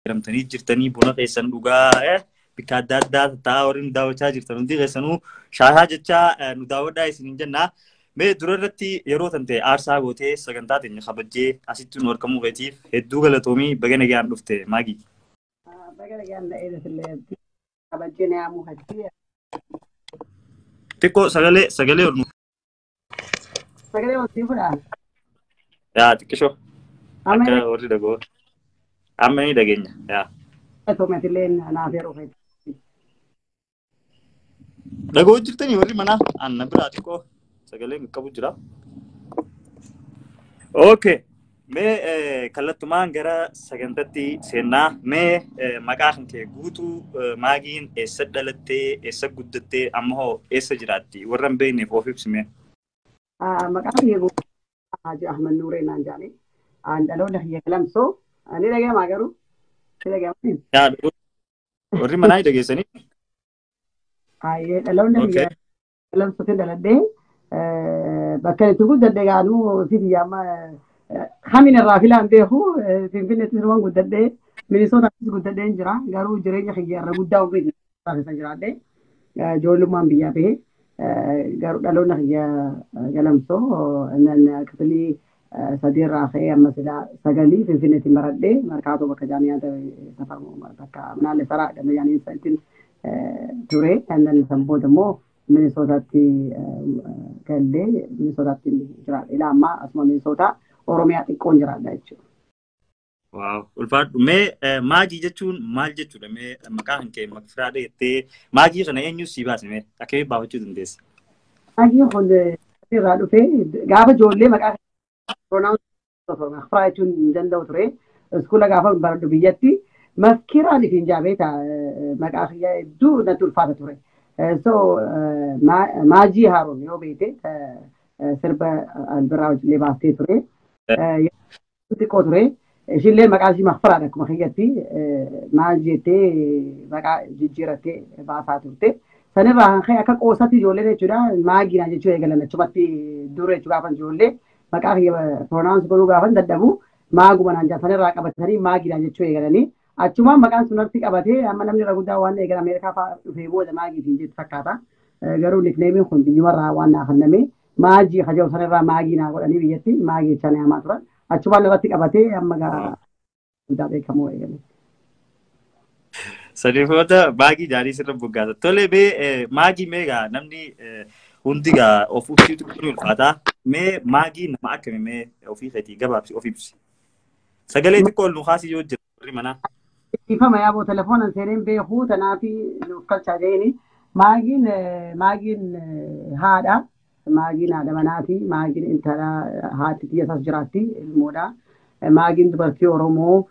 Affeeramtanii jirtanii buna keessan dhugaa bikka adda addaa taa'aa warri nu daawwachaa jirtan hundi keessanuu shaahaa jechaa nu daawwadhaa isiniin jennaa. Mee dura irratti yeroo tan ta'e aarsaa gootee sagantaa teenya kabajjee asitti nu argamuu keetiif hedduu galatoomii, baga nagaan dhufte, Maagii. Baga nagaan dha'ee kabajjee na yaamuu hajji. Xiqqoo sagalee ol nu. Sagalee ol sii fudhaa. Yaa, xiqqishoo. Akka warri dhagoo. Amma ni dhageenya. Yaa. Galatoomii naaf yeroo feeti. Dhagoo jirtanii warri manaa anna biraa xiqqoo sagaleen qabu jira. Okay. Mee kallattumaan gara sagantatti seennaa. Mee maqaa kan kee guutuu, Maagiin eessa dhalattee, eessa guddattee, amma hoo eessa jiraatti? Warra hin beekneef of ibsime. Maqaan kiyya guutuu Haji Ahmad Nuuree naan jedhani. An dhaloonni kiyya Galamsoo. Ni dhaga'amaa garuu? Ni dhaga'amaa? Yaa, warri manaa ni dhageessanii? Hayyee, dhaloonni kiyya Galamsootti dhaladhee, bakka itti guddadhe gaanuu fi kiyya amma hamin irraa filaan beeku. Finfinneettis waan guddadhee, Minisootaattis guddadhee jira. Garuu jireenya kiyya irra guddaa umrii keessa jiraadhee, ijoollummaan biyyaa bahee, garuu dhaloonni kiyya Galamsoo. Kifilii sadii irraa ka'ee amma silaa sagalii Finfinneetti baradhee, Markaatoo bakka jaamiyaa bakka Minaalee Saraa ganda jaanii ittiin ture. San booda immoo Minisootaatti gallee Minisootaatti jiraadha. Ilaa ammaa asuma Minisootaa Oromiyaa xiqqoon jiraadha jechuudha. Wow, ulfaadhu. Mee Maagii jechuun maal jechuudha? Mee maqaa kan kee Makfiraadha jettee, Maagii kana eenyu sii baase? Mee akkamiin baafachuu dandeessa? Maagiin kun irraa dhufee gaafa ijoollee maqaa Makfiraa jechuun hin danda'u ture. Iskuula gaafa baradhu biyyatti maskiraan isin jaabeeta maqaa kiyya hedduu natti ulfaata ture. So Maajii Haaruun yoo beekte sirba Albiraa wajjillee baaftee ture. Xiqqoo ture. Ishillee maqaa ishii Makfiraadha, akkuma kiyyatti maal jettee maqaa jijjiirattee baasaa turte. Sanirraa kan ka'e akka qoosatti ijoolleen jechuudha maagiina jechuu eegalan achumatti dura jechuu. Gaafa ijoollee maqaa kiyya pronounce godhuu gaafa dadhabu maaguma naan jedhan, sanirraa qabatanii maagiina jechuu eegalanii achumaan maqaan sun irratti qabatee amma namni irra guddaa waan eegan Ameerikaa fa'aa dhufee booda maagiitiin jettu fakkaata. Garuu nicknameiin kun biyyumarraa waan naa kenname, maajii haja'u sanirraa maagii naa godhanii biyyatti maagii jechaa yaamaa turan. Achumaan irratti qabatee amma guddaa beekamoo eegale. Sadiifoota maagii jaarii sirra boggaasa. Tole, mee maagii mee gaa namni hundi gaa of ibsitu ni ulfaata. Mee maagii nama akkami? Mee ofii keetii gabaabsi of ibsi. Sagalee xiqqoo ol nu kaasii yoo jira warri manaa. Ifama yaaboo telefoonaan seeneen beekuu tanaafi nuuf galchaa jeeni. Maagiin haadha. Maagiin haadha manaati. Maagiin intala haati tiyya isaas jiraatti ilmoodha. Maagiin dubartii Oromoo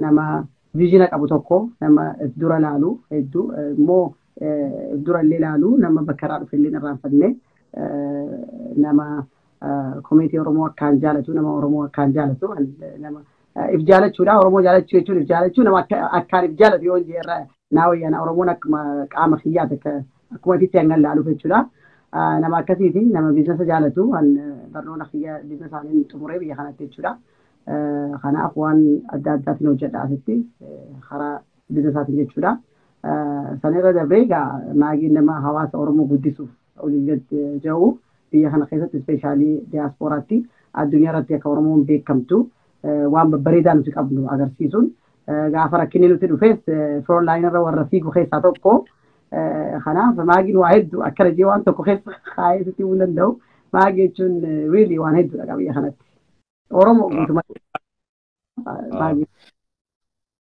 nama vision qabu tokko, nama dura laalu hedduu immoo dura illee laalu, nama bakka irraa dhufe illee irraanfanne, nama community Oromoo akkaan jaalatu, nama Oromoo akkaan jaalatu, nama if jaalachuudha. Oromoo jaalachuu jechuun if jaalachuu, nama akkaan if jaalatu yoo irra naa wayyana Oromoon akkuma qaama kiyyaati, akka akkuma ifitti hangan laaluuf jechuudha. Nama akkasiiti, nama business jaalatu, barnoota kiyya businessaaniin xumuree biyya kanatti jechuudha. Kanaaf waan adda addaatiin hojjedha asitti karaa businessaatiin jechuudha. Sanirra darbee egaa maagiin nama hawaasa Oromoo guddisuuf olii jiru biyya kana keessatti, especially diyaaspooraatti, addunyaa irratti akka Oromoon beekamtu waan babbareedaa nuti qabnu agarsiisuun, gaafa rakkinni nuti dhufes front line irra warra fiigu keessaa tokko. Kanaaf maagiin waa hedduu akkana jee waan tokko keessa kaayee sitti himuu danda'u. Maagii jechuun really waan hedduudha biyya kanatti. Oromoo guutummaa maagii.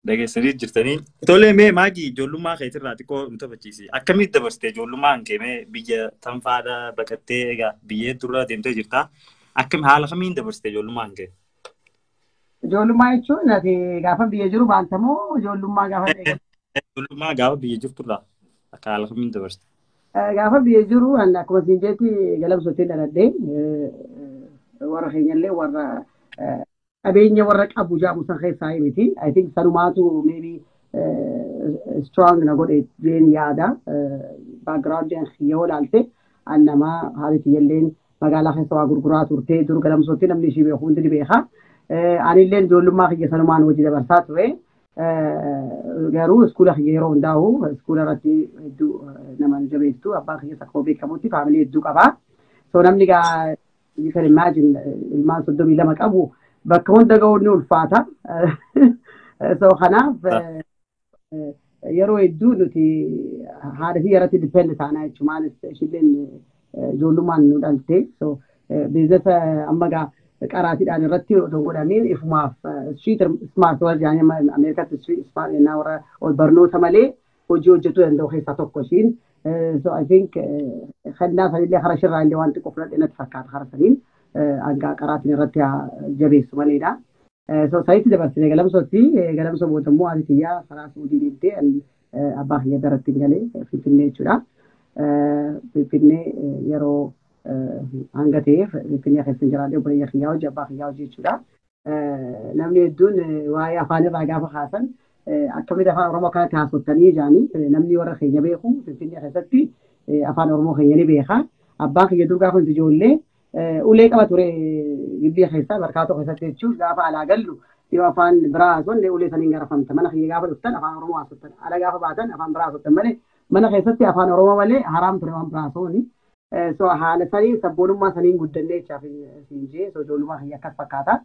Dhageessanii jirtanii. Tole, mee maagii ijoollummaa keetirraa xiqqoo nu taphachiisi. Akkamitti dabarsite ijoollummaan kee? Mee biyya tanfaadha baqattee egaa biyya dura deemtee jirta. Akkami, haala kamiin dabarsite ijoollummaan kee? Ijoollummaa jechuun ati gaafa biyya jiru baantamoo ijoollummaa gaafa Ijoollummaa gaafa biyya jirturraa akka haala kamiin dabarsite? Gaafa biyya jiru akkuma siin jeetti Galamsootti dhaladhee, warra keenyallee warra qabeenya warra qabu jedhamu san keessaa miti. I think sanumaatu maybe strong na godhe jeen yaada. Background yoo ilaalte an nama haati tiyyalleen magaalaa keessa waa gurguraa turte dur Galamsootti, namni ishii beeku hundi ni beeka. Anillee ijoollummaa kiyya sanumaan hojii dabarsaa ture. Garuu iskuula kiyya yeroo hundaa'u iskuula irratti hedduu nama jabeessu abbaan kiyya akkuma beekamutti faamilii hedduu qaba. So namni gaa you can imagine ilmaan 32 qabu bakka hunda ga'uun ni ulfaata. So kanaaf yeroo hedduu nuti haadha fi irratti depend taanaa jechuudha. Maalis ishilleen ijoollummaan nu dhalte. So business amma gaa qaraatiidhaan irratti otoo godhamiin ifumaaf street smart warra jedhanii Ameerikaatti street smart jennaa warra barnoota malee hojii hojjetuu danda'u keessaa tokko ishiin. So I think kennaa sanillee hara shirraa illee waan xiqqoo fudhadhe natti fakkaata hara saniin hanga qaraatiin irratti jabeessu maleedha. So sanitti dabarsine galamsootti galamsoo booda immoo haati kiyyaa karaa Suudii deemtee abbaa kiyya daratti hin galee Finfinnee jechuudha. Finfinnee yeroo hanga ta'eef Finfinnee keessa jiraadhe obboleeyya kiyyaa hojii abbaa kiyyaa hojii jechuudha. Namni hedduun waa'ee afaan irraa gaafa kaasan akkamitti afaan Oromoo kanatti haasoftanii jedhanii namni warra keenya beeku Finfinnee keessatti afaan Oromoo keenya ni beeka. Abbaan kiyya dur gaafa ijoollee ulee qaba ture gibbii keessa barkaatoo keessatti jechuun gaafa alaa gallu yoo afaan biraa haasofne ulee saniin garafamta. Mana kiyya gaafa dhuftan afaan Oromoo haasoftan. Ala gaafa baatan afaan biraa haasoftan malee mana keessatti afaan Oromoo malee haraam ture waan biraa haasofni. So haala sanii sabboonummaa saniin guddannee jechaaf siin jee so ijoollummaa kiyya akkas fakkaata.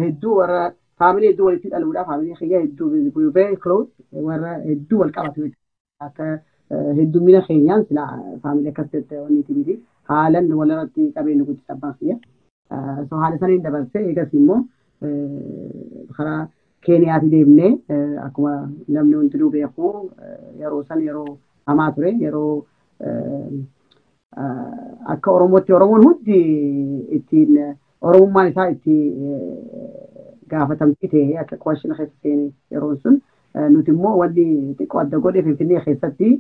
Hedduu warra faamilii hedduu walitti dhaluudha. Faamilii kiyya hedduu very close warra hedduu wal qabatu akka heddummina keenyaan sila faamilii akkas ta'e wanni miti. Haalan walirratti qabeenya guddisa abbaan kiyya. So haala saniin dabarsee eegas immoo karaa Keeniyaatti deemnee akkuma namni hundinuu beeku yeroo san yeroo hamaa ture yeroo akka Oromootti Oromoon hundi ittiin Oromummaan isaa itti gaafatamtii ta'e akka question keessa seene yeroon sun nuti immoo wanni xiqqoo adda godhe Finfinnee keessatti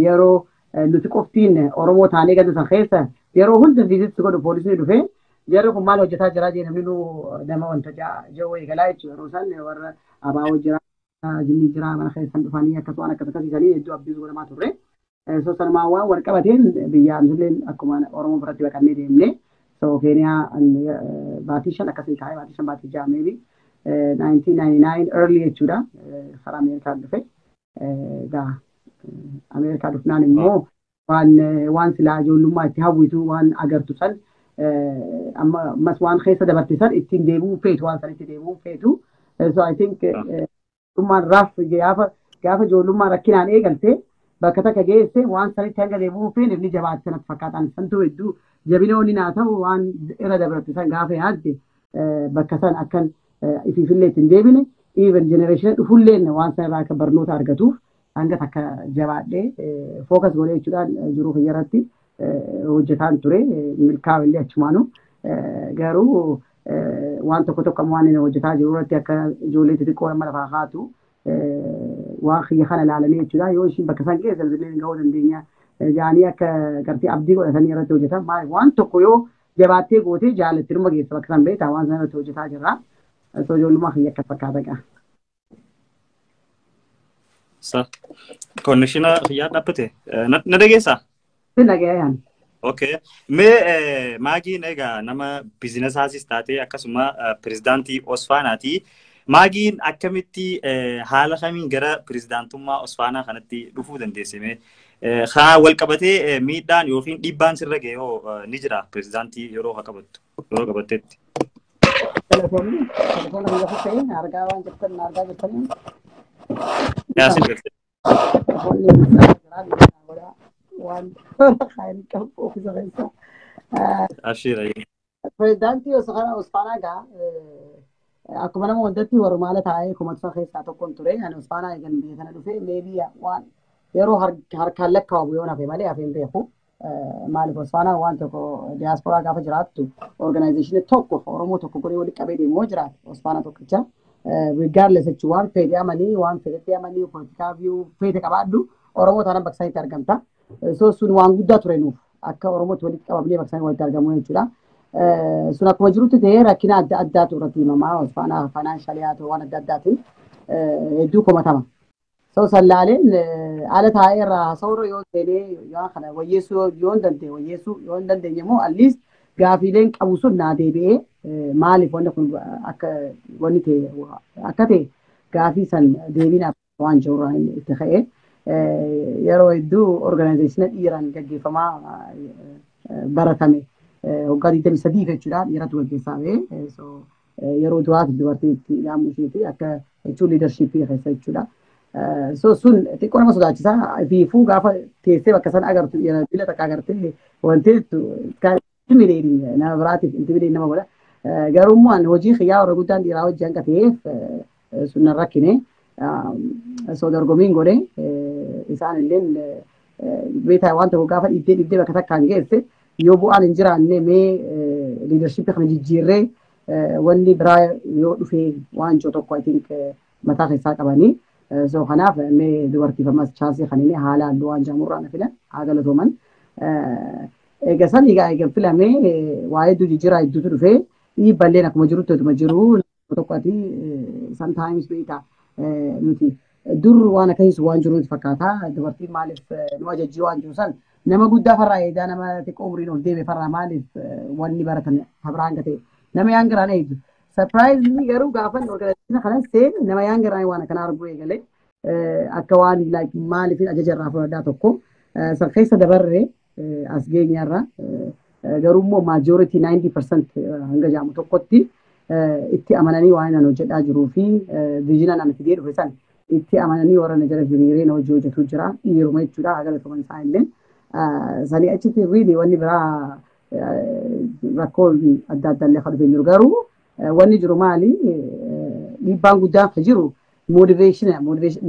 yeroo nuti qoftiin Oromoo taanee ganda san keessa yeroo hunda visit godhu poolisni dhufee jarri kun maal hojjetaa jira jee namni nu nama wanta jiru eegalaa jechuudha. Yeroo san warra abaaboo jira jinni jira mana keessan dhufanii akkas waan akkas akkasiisanii hedduu abbiis godhamaa turre. So sanumaan waan wal qabateen biyya nutilleen akkuma Oromoo biratti baqannee deemne. So Keeniyaa baatii 5 akkasii taa'ee baatii 5 baatii 6 maybe 1999 early jechuudha karaa Ameerikaa dhufe. Egaa Ameerikaa dhufnaan immoo waan silaa ijoollummaa itti hawwitu waan agartu san amma ammas waan keessa dabarte san ittiin deebi'uu feetu waan san itti deebi'uu feetu. So I think ijoollummaan raaf gaafa ijoollummaan rakkinaan eegalte bakka takka geesse waan sanitti hanga deebi'uu feene ni jabaate sanatti fakkaatan santu hedduu jabina onni naa ta'u waan irra dabarte san gaafa yaadde bakka san akkan ifiifillee ittiin deebine even generation dhufulleen waan san irraa akka barnoota argatuuf hanga takka jabaadhee focus godhee jechuudhaan jiruu kiyya irratti hojjetaan ture milkaa'u illee achumaanu garuu waan tokko tokko waan inni hojjetaa jiru irratti akka ijoollee xixiqqoo nama lafaa haatu waan kiyya kana ilaalanii jechuudha yoo ishiin bakka san keessa illee gahuu dandeenya jaanii akka gartee abdii godhatanii irratti hojjetan maal waan tokko yoo jabaattee gootee jaalattee dhuma geessa bakka san beektaa waan sana irratti hojjetaa jirra. So ijoollummaa kiyya akkas fakkaata gaa. Sa connection kiyyaa dhaabbate na dhageessaa? Sin dhaga'ee. Okay. Mee Maagiin egaa nama businessaasis taate akkasuma pirezidaantii Osfaanaati. Maagiin akkamitti haala kamiin gara pirezidaantummaa Osfaanaa kanatti dhufuu dandeesse mee? Haa wal qabatee miidhaan yookiin dhiibbaan sirra ga'e hoo ni jira pirezidaantii yeroo qabattu yeroo qabattetti? Telefoonni telefoona biyya ta'e argaa waan jirtan argaa jirtanii. Yaasin jirte. Telefoonni jira waan kaayeen qabu ofiisa keessa. Abshiira. Pirezidaantii Osfaanaa gaa akkuma nama hundatti warumaala taa'ee kumatu keessaa tokkoon ture. Ani Osfaanaa eegan biyya kana dhufe maybe waan yeroo harkaan lakkaa'amu yoo hafe malee hafeen beeku. Maaliif Osfaanaa waan tokko diyaasporaa gaafa jiraattu organization tokko Oromoo tokko godhee walitti qabee deemu jiraate Osfaanaa tokkicha. Regardless jechuun waan fedhe amanii waan fedhetti amanii poolitikaa view fedhe qabaadhu Oromoo taanaan bakka isaaniitti argamta. So sun waan guddaa ture nuuf akka Oromootti walitti qabamnee bakka isaanii walitti argamu jechuudha. Sun akkuma jirutti ta'ee rakkina adda addaatu irratti himamaa Osfaanaa financially haa ta'u waan adda addaatiin hedduu komatama. So sallaaleen ala taa'ee irraa haasawuu yoo seenee yoo kana wayyeessuu yoo hin dandeenye wayyeessuu yoo hin dandeenye immoo at least gaafiileen qabu sun naa deebi'ee maaliif wanni kun akka wanni ta'e akka ta'e Gaafii san deebiin waan jirurraa itti ka'e. Yeroo hedduu organization dhiiraan gaggeeffamaa baratame. Waggaa 23 jechuudha dhiiratu gaggeessaa ba'e. So yeroo duraati dubartiin itti ilaamu isheeti akka jechuun leadershipii keessa jechuudha. So sun xiqqoo nama sodaachisa. Fiifuu gaafa teessee bakka sana agartu dhiira bila takka agartee wanti intimidating nama biraatiif intimidating nama godha. Garuu immoo ani hojii xiyyaa warra guddaan dhiiraa hojii hanga ta'eef sun nan rakkine. So dorgomiin godhe isaan illeen beekaa waan tokko gaafa dhiibdee dhiibdee bakka takkaan geesse yoo bu'aan hin jiraanne mee leadershipii kana jijjiirree wanni biraa yoo dhufe waan jiru tokko I think mataa keessaa qabanii. So kanaaf mee dubartiif ammas chance kan inni haala halluu waan jaamurraa na filan haa galatooman. Egaa san egaa filamee waa hedduu jijjiiraa hedduutu dhufee dhiibballeen akkuma jirutti otuma jiru tokko ati sometimes beektaa nuti dur waan akkasiis waan jiru nuti fakkaata. Dubartiin maaliif nu ajajjii waan jiru san nama guddaa farraa eedaa nama xiqqoo umriin ol deeme farraa maaliif wanni baratan habiraan gatee nama yaan garaan eegdu. Surprisingly garuu gaafa organization kana seen nama yaan garaan waan akkana arguu eegale akka waan like maaliif ajaja irraa fudhadhaa tokko san keessa dabarre as geenyarra. Garuu immoo majority 90% hanga jaamu tokkotti itti amananii waan nan hojjedhaa jiruu fi vision ani fidee dhufe san itti amananii warra na jala hiriireen hojii hojjetu jira dhiiruma jechuudha haa galatoman isaa illee. Sanii achitti really wanni biraa rakkoo adda addaa illee kan dhufee jiru. Garuu wanni jiru maali? Dhiibbaan guddaan kan jiru motivation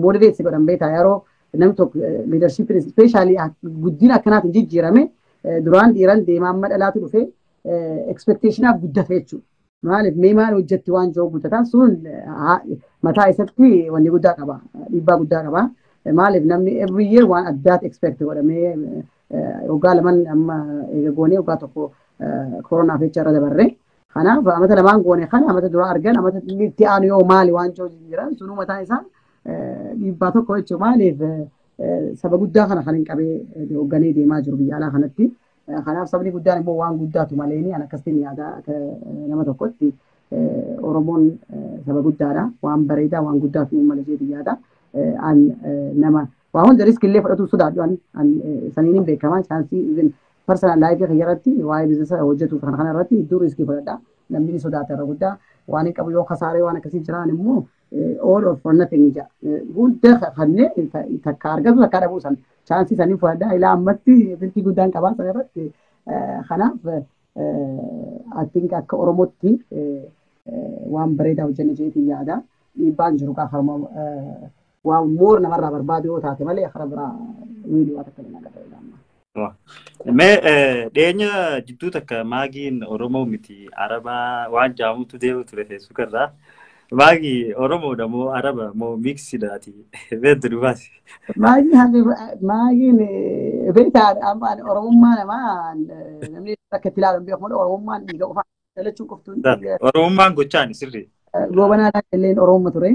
motivate godhan beektaa yeroo namni tokko leadership especially guddina akkanaatiin jijjiirame duraan dhiiran deemaa amma dhalaatu dhufe expectationaaf guddate jechuudha. Maaliif mee maal hojjetti waan jiru guddataa sun mataa isatti wanni guddaa qaba, dhiibbaa guddaa qaba. Maaliif namni every year waan addaati expect godhamee waggaa lamaan amma eega goonee waggaa tokko koronaaf jecha irra dabarre. Kanaaf amata lamaan goone kana amata dura argan amata itti aanu yoo maali waan jiru jira sunuu mataa isaa dhiibbaa tokko jechuudha. Maaliif saba guddaa kana kan hin qabee hoogganee deemaa jiru biyya alaa kanatti. Kanaaf sabni guddaan immoo waan guddaatu malee ani akkasiin yaada akka nama tokkotti Oromoon saba guddaadha. Waan bareedaa waan guddaatu malee jedhu yaada. An nama waa hunda risk illee fudhatu sodaadhu an saniin hin beekamaa chance even personal life kiyya irratti waa'ee business hojjetu kana kana irratti hedduu risk fudhadha. Namni ni sodaata irra guddaa waan hin qabu yoo kasaaree waan akkasii jiraan immoo all or for nothing jedha. Hunda kanneen takka argatu takka dhabuu san chance sanii fudhadha. Ilaa ammatti biltii guddaan qabaa sana irratti. Kanaaf I think akka Oromootti waan bareedaa hojjenne jedheetiin yaada. Dhiibbaan jiru gaafa waan moor namarraa barbaadu yoo taate malee karaa biraa wiilii waa takka hin agarre amma. Mee dhiyeenya jidduu takka maagiin Oromoo miti Arabaa waan jaamutu deemu ture Facebook irraa. Maagii Oromoodha moo Araba moo mixiidhaati? Beektu dubaasi. Maagiin beektaa amma Oromummaa namaa namni akka itti ilaalu beeku malee Oromummaan dhiiga qofaa dhalachuu qoftuun. Oromummaan gochaan sirrii. Goobanaa illeen Oromummaa ture.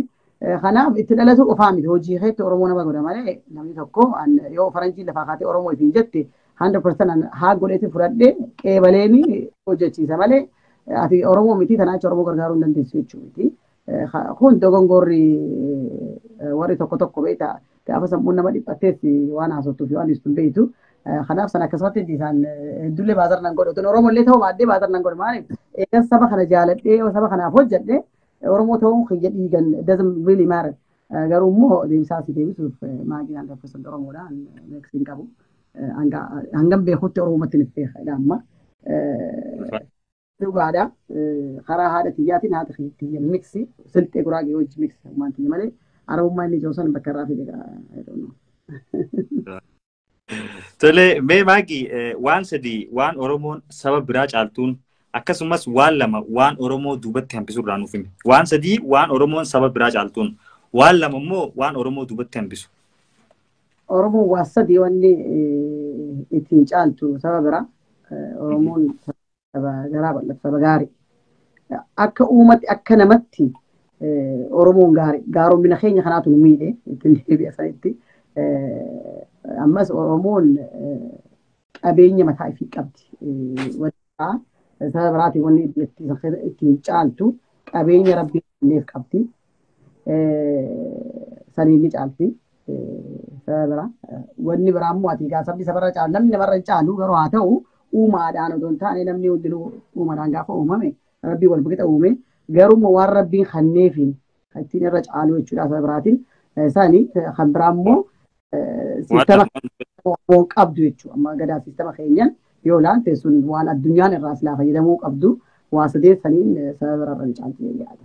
Kanaaf itti dhalatu qofaa miti hojii keetti Oromoo nama godha malee namni tokko yoo faranjiin lafaa kaatee Oromoo ifiin jette 100% haa godheeti fudhadhee qeebaleeni hojjechiisa malee ati Oromoo miti tanaa achi Oromoo gargaaruu hin dandeessu jechuu miti. Kun dogongorri warri tokko tokko beektaa gaafa sammuun nama dhiphattees waan haasoftuuf waan ibsu hin beektu. Kanaaf sana akkasumatti isaan hedduullee bother nan godhu. Otoo Oromoo illee ta'uu baadhee bother nan godhu. Maaliif eegas saba kana jaaladhee saba kanaaf hojjedhee Oromoo ta'uun kiyya dhiigan doesn't really matter. Garuu immoo deebisaa si deebisuuf maagiin 100% Oromoodha. Mix hin qabu. Hangam beekutti Oromootti ni beeka amma. Dhugaadha. Karaa haadha tiyyaatiin haadha tiyya mix silxee guraagee wajji mix waan tiyya malee Arabummaa inni jiru san bakka irraa fide. Tole, mee maagii waan sadii waan Oromoon saba biraa caaltuun akkasumas waan lama waan Oromoo duubatti hambisu irraa nuuf himi. Waan sadii waan Oromoon saba biraa caaltuun waan lama immoo waan Oromoo duubatti hambisu. Oromoon waa sadii wanni ittiin caaltu saba biraa. Oromoon saba garaa bal'atu saba gaarii. Akka uumatti akka namatti Oromoon gaarii. Gaaromina keenya kanaatu nu miidhe ittiin deebi'a sanitti. Ammas Oromoon qabeenya mataa ifii qabdi. Saba biraatiin wanni ittiin caaltu qabeenya rabbii kenneef qabdi. Saniin ni caalti. Saba biraa. Wanni biraa immoo ati egaa sabni sabarra caalu namni namarra hin caalu garuu haa ta'u uumaadhaan odoo hin taane namni hundinuu uumaadhaan gaafa uumame rabbii wal qixa uume garuu waan rabbiin kanneefiin ittiin irra caalu jechuudha saba biraatiin. Sani kan biraa immoo siistama Oromoon qabdu jechuudha. Amma gadaa siistama keenyan yoo ilaalte sun waan addunyaan irraa silaa fayyadamuu qabdu waa sadeen saniin saba biraarra ni caalti yaada.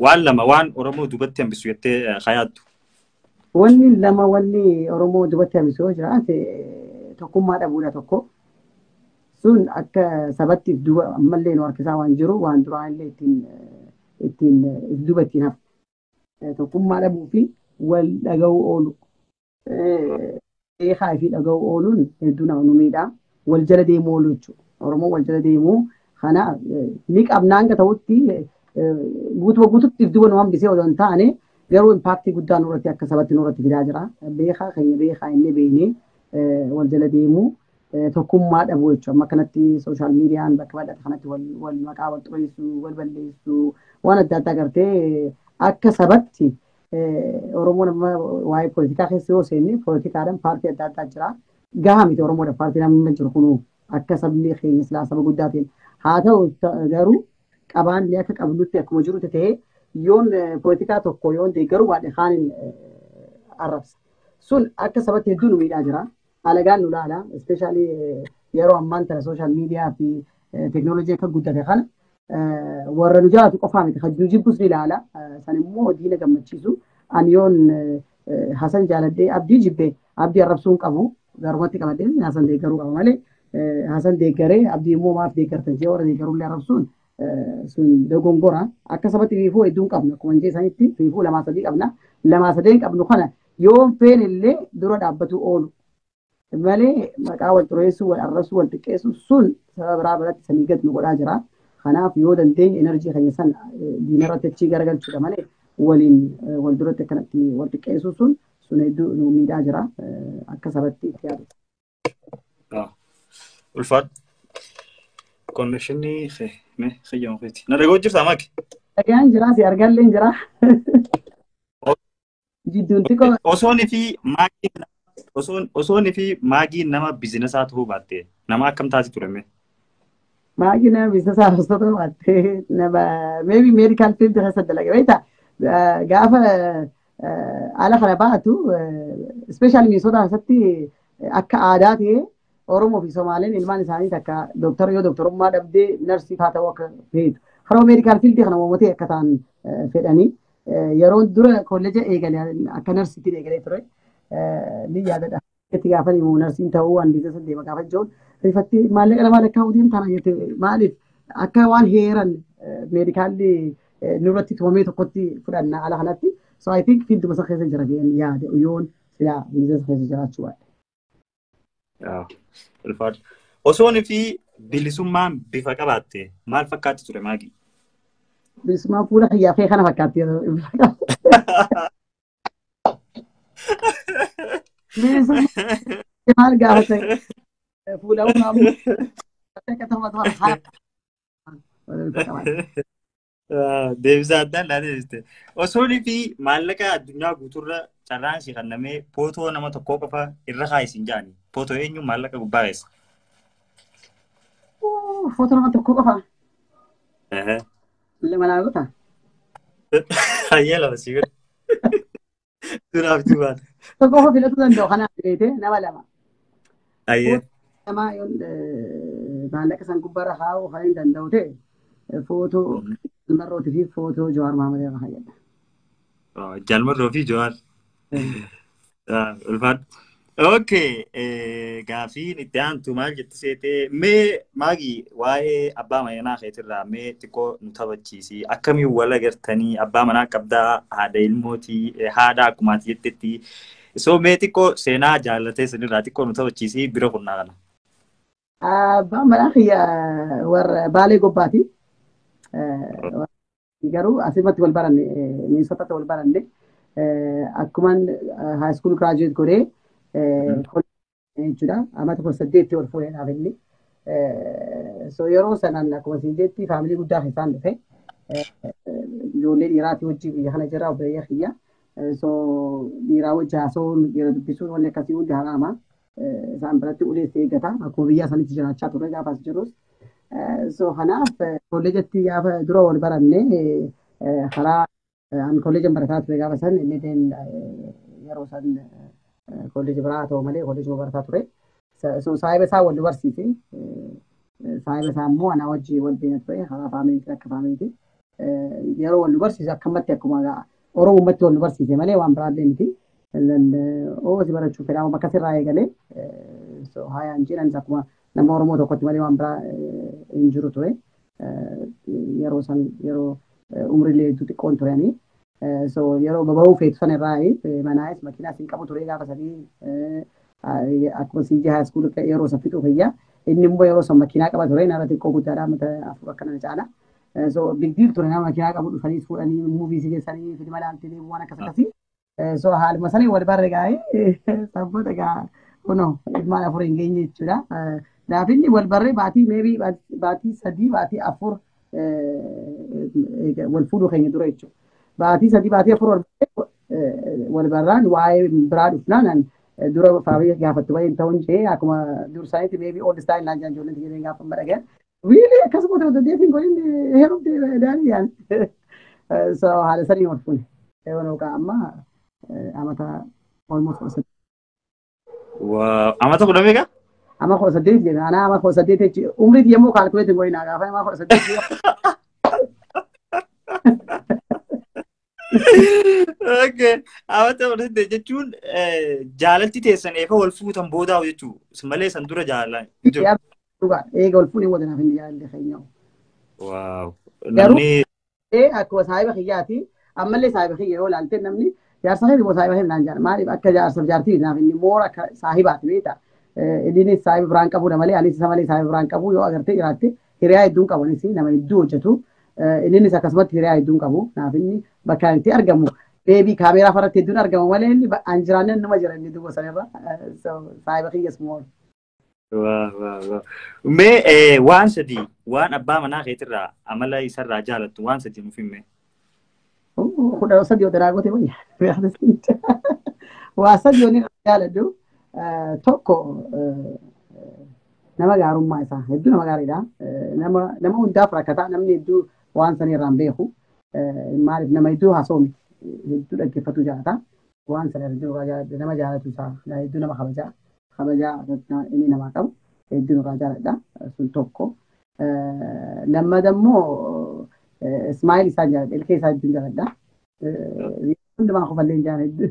Waan lama waan Oromoo duubatti hambisu jettee hayaattu. Wanni lama wanni Oromoo duubatti hambisu yoo jiraate tokkummaa dhabuudha tokko. Sun akka sabatti duuba ammallee nu harkisaa waan jiru waan duraan illee ittiin duuba ittiin hafu. Tokkummaa dhabuu fi wal dhaga'uu oolu. Beekaa fi dhaga'uu ooluun hedduu nama nu miidha. Wal jala deemuu oolu jechuudha. Oromoo wal jala deemuu kana ni qabna hanga ta'utti guutuma guututti duuba nu hambisee odoo hin taane garuu impaaktii guddaa nurratti akka sabatti nurratti fidaa jira. Beekaa keenya beekaa inni beeknee wal jala deemuu tokkummaa dhabuu jechuudha. Amma kanatti sooshaal miidiyaan bakka bal'aate kanatti wal maqaa wal xureessuu, wal balleessuu waan adda addaa gartee akka sabatti Oromoon amma waa'ee poolitikaa keessa yoo seenne poolitikaadhaan paartii adda addaa jira. Gahaa miti Oromoodhaaf paartiin amma jiru kunuu akka sabni keenya silaa saba guddaatiin haa ta'u garuu qabaanni akka qabnutti akkuma jirutti ta'ee yoon poolitikaa tokko yoon deeggaruu baadhe kaaniin arrabsa. Sun akka sabatti hedduu nu miidhaa jira. Alagaan nu laala. Ispeeshaalii yeroo ammaan tana sooshaal miidiyaa fi teekinooloojii akka guddate kana warra nu jaalatu qofaa miti. Kan nu jibbus ni ilaala. San immoo diina gammachiisu. Ani yoon Hasan jaaladhee Abdii jibbee Abdii arrabsuu hin qabu. Garumatti qabadhee Hasan deeggaruu qaba malee Hasan deeggaree Abdii immoo maaf deeggartan jee warra deeggaruullee arrabsuun sun dogongora. Akka sabatti fiifuu hedduu hin qabnu. Akkuma jee sanitti fiifuu lamaa sadii qabna. Lamaa sadeen qabnu kana yoon feene illee dura dhaabbatu oolu. Malee maqaa wal xureessuu, wal arrabsuu, wal xiqqeessuu sun saba biraa biratti sanii gad nu godhaa jira. Kanaaf yoo dandeenye enerjii keenya san diinarratti achii garagalchuudha malee waliin wal duratti akkanatti wal xiqqeessuu sun hedduu nu miidhaa jira. Akka sabatti itti yaadu. Ulfaat. Konnekshinii xiyyamu feeti. Na dhaga'u jirtaa Maaki? Dhagaan jira, si argallee jira. Jidduun xiqqoo. Osoon fi maagiin nama bizinesaa ta'uu baatte nama akkam taati ture mee? Maagii nama bizinesaa osoo ta'uu baatte nama maybe medical field keessa dalage beektaa gaafa ala kana baatu especially Minnesota keessatti akka aadaa ta'e Oromoo fi Somaaleen ilmaan isaanii takka doktara yoo doktorummaa dhabdee narsii faa ta'uu akka feetu. Haroo medical field kana uummatee akka ta'an fedhanii yeroo dura kolleeja eegale akka narsiitti eegalee ture. Ni yaadadha. Itti gaafa himu narsiin ta'uu waan biizinasa deema gaafa jiruun rifatti maallaqa lamaa lakkaa'uu deemtaa jette maaliif akka waan heeran meedikaalli nurratti tumamee tokkotti fudhanna ala kanatti. So I think fiilduma isa keessa jira jedheen yaade yoon silaa biizinasa keessa jiraachuu baadhe. Ulfaadha. Osoon fi bilisummaan bifa qabaatte maal fakkaatti ture Maagii? Bilisummaan fuula kiyyaa fee kana fakkaatti yeroo bifa qabaate. Bilisummaan maal gaafate fuula uumamu akka ta'u haala bifa qabaate. Deebisaa addaan laa deebiste. Osoon fi maallaqa addunyaa guutuurra carraan si kennamee footoo nama tokkoo qofa irra kaayisiin jaani. Footoo eenyu maallaqa gubbaa keessa? Footoo nama tokkoo qofa. Lama naa goota. Hayyee lama si godhe. Duraaf duubaan. Tokko qofa filachuu danda'u kanaaf beekte nama lama. Hayyee. Nama yoon maallaqa san gubbaarra kaa'uu kan hin danda'u ta'e footoo Jalmarrootii fi footoo Jawaar Mahammad irra kaa'adha. Jalmarroo fi Jawaar. Ulfaadhu. Okay, gaafiin itti aantu maal jetti seetee mee Maagii waa'ee abbaa manaa keetirraa mee xiqqoo nu taphachiisi. Akkamiin wal agartanii abbaa manaa qabdaa haadha ilmootii haadha akkumaati jettetti. So mee xiqqoo seenaa jaallatee sanirraa xiqqoo nu taphachiisi bira kunnaa kana. Abbaan manaa kiyya warra Baalee Gobbaati. Garuu asirratti wal baranne Minnesotatti wal baranne akkuman high school graduate godhee jechuudha. Amata 18 ol fuudheedhaaf inni. So yeroo sanaan akkuma isin jetti faamilii guddaa keessaan dhufe. Ijoollee dhiiraatii wajjin biyya kana jira obboleeyya kiyya. So dhiiraa wajji haasa'uun, dhiira dubbisuun, wanni akkasii hundi haraama. Isaan biratti ulees eeggata. Akkuma biyya sanitti jiraachaa turre gaafa as jirus. So kanaaf kolleejatti gaafa dura wal baranne, karaa an kolleejan barataa ture gaafa san, inni yeroo san kolleeji biraa haa ta'u malee kolleejuma barataa ture. So saahiba isaa wal barsiise. Saahiba isaa immoo anaa wajji wal beena ture karaa faamiliitiin, akka faamiliitiin. Yeroo wal barsiise akkamatti akkuma Oromummaatti wal barsiise malee waan biraallee miti. Oo, si barachuu fedhaa akkasirraa eegalee, so hayaan jedhan akkuma nama Oromoo tokkotti malee waan biraa hin jiru ture. Yeroo san yeroo umriilee hedduu xiqqoon turanii. So yeroo baba'uu feetu san irraa manaayis makiinaas hin qabu ture gaafa sanii, akkuma siinjii high school yeroo san fixuu fayyaa. Inni immoo yeroo san makiinaa qaba ture, nama xiqqoo guddaadha, mata afur akkana caala. So big deal ture, nama makiinaa qabu dhufanii fuudhanii movie si geessanii filma ilaaltee waan akkas akkasii. So haaluma sanii wal barre gaa'ee sabboota gaa kunoo ilmaan afur hin geenye jechuudha. Naaf inni wal barree baatii, maybe baatii 3, baatii 4 wal fuudhuu keenya dura jechuudha. Baatii 3, baatii 4 wal barraan waa'ee biraa dhufnaan dura faamilii gaafattu baay'ee hin ta'uun jee, akkuma dursanitti maybe old style naan jaan ijoolleen jedheen gaafa madhageen. Really, akkasuma ta'u dandeettiin godhin heerumte daanii yaan. So haala sanii wal fuune. Yeroo amma amata almost 18. Wow. Amata kudha meeqa? Ama 18 jedhe. Anaa ama 18 jechuun umriin yommuu calculate godhin gaafa ama 18. Okay. Amata 18 jechuun jaalalti teessan eefa wal fuutan boodaa jechuu malee san dura jaalala hin jiru. Dhugaa, eega wal fuunee wada naaf hin jaalalli keenya. Wow. Garuu Namni akkuma saahiba kiyyaati, ammallee saahiba kiyya yoo ilaalte, namni jaarsa kee immoo saahiba kee naan jedha. Maaliif akka jaarsaaf jaartii naaf inni moora akka saahibaati beekta. Innis saahiba biraan qabudha malee anis isa malee saahiba biraan qabu. Yoo agartee jiraatte, hiriyaa hedduun qabu, anis nama hedduu hojjetu. Innis akkasumatti hiriyaa hedduun qabu. Naaf inni bakka itti argamu beebii kaameeraa farratti hedduun argamu malee inni an jiraanne numa jira inni duuba sanirra. Saahiba kiyyas moora. Waa. Mee waan sadii waan abbaa manaa keetirraa amala isarraa jaalattu waan sadii nuuf himme. 13 yoo daraa goote wayya. Waa sadii yoon irraa jaaladhu, tokko nama gaarummaa isaa, hedduu nama gaariidha. Nama hundaaf rakkataa, namni hedduu waan sana irraa hin beeku. Maaliif nama hedduu haasa'u miti, hedduu dhaggeeffatu jaalata. Waan sana hedduu irraa jaaladha, nama jaalatu isaa, hedduu nama kabajaa, kabajaa inni namaa qabu hedduu irraa jaaladha. Sun tokko. Lammata immoo smile isaa jaaladha, ilkee isaa hedduu jaaladha. Hundumaa kofallee hin jaaladhu.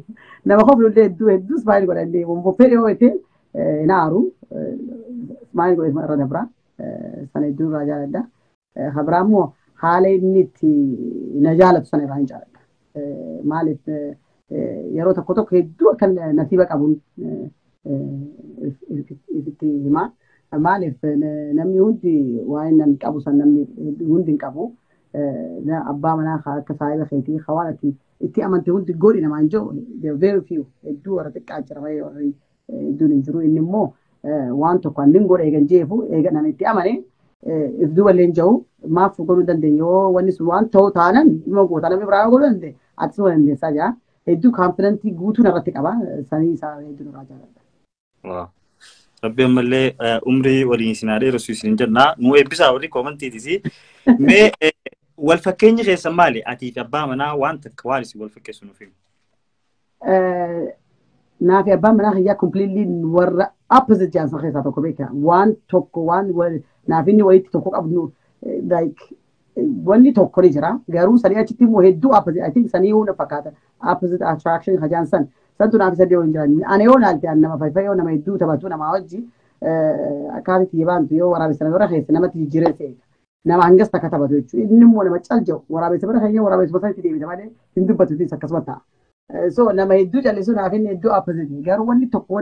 Nama koflullee hedduu hedduu smile godha illee fedhe yoo ta'e hin aaru. Smile godhe irra dabra. Sana hedduu irraa jaaladha. Kabraa immoo haala inni itti na jaalatu sana irraa hin jaaladha. Maaliif yeroo tokko tokko hedduu akka nasiiba qabuun itti himaa. Maaliif namni hundi waan inni qabu san namni hundi hin qabu. Abbaa manaa akka saahiba keetii waan ati itti amante hundi godhi namaan jiru very few, hedduu warra xiqqaa jira malee warri hedduun hin jiru. Inni immoo waan tokko annin godhe eegan jeefu eegan ani itti amane if duuba illee hin jiru, maaf godhuu dandeenya? Yoo wanni sun waan ta'u taanan dhuma goota, namni biraa godhuu danda'e atis waan dandeessaa jira. Hedduu confidence guutuu irratti qaba, sanii isaa hedduu irraa jaalladha. Rabbi ammallee umrii waliin isin haa dheeressu isin jenna. Nu eebbisaa warri commentiitis. Mee wal fakkeenyi keessan maali? Atii fi abbaa manaa waan takka waan isin wal fakkeessu nuuf himi. Naa fi abbaan manaa kiyyaa completely warra opposite jaansan keessaa tokko beeka. Waan tokko waan naaf inni walitti tokko qabnu, like wanni tokko ni jira. Garuu sanii achitti immoo hedduu opposite. I think sanii hunda fakkaata. Opposite attraction hajaan san. Santu naaf isa waliin jiran. Ani yoo laalte an nama fayyoo nama hedduu taphatu namaa wajji akkaatitti yebaantu yoo waraabessa nama bira keessa namatti jijjiiree seeta. Nama hangas takka taphatu jechuudha. Inni immoo nama cal jedhu, waraabessa bira keenya waraabessa sanatti deebita malee hin dubbatu, akkasuma ta'a. So nama hedduu callisu, naaf inni hedduu opposite. Garuu wanni tokko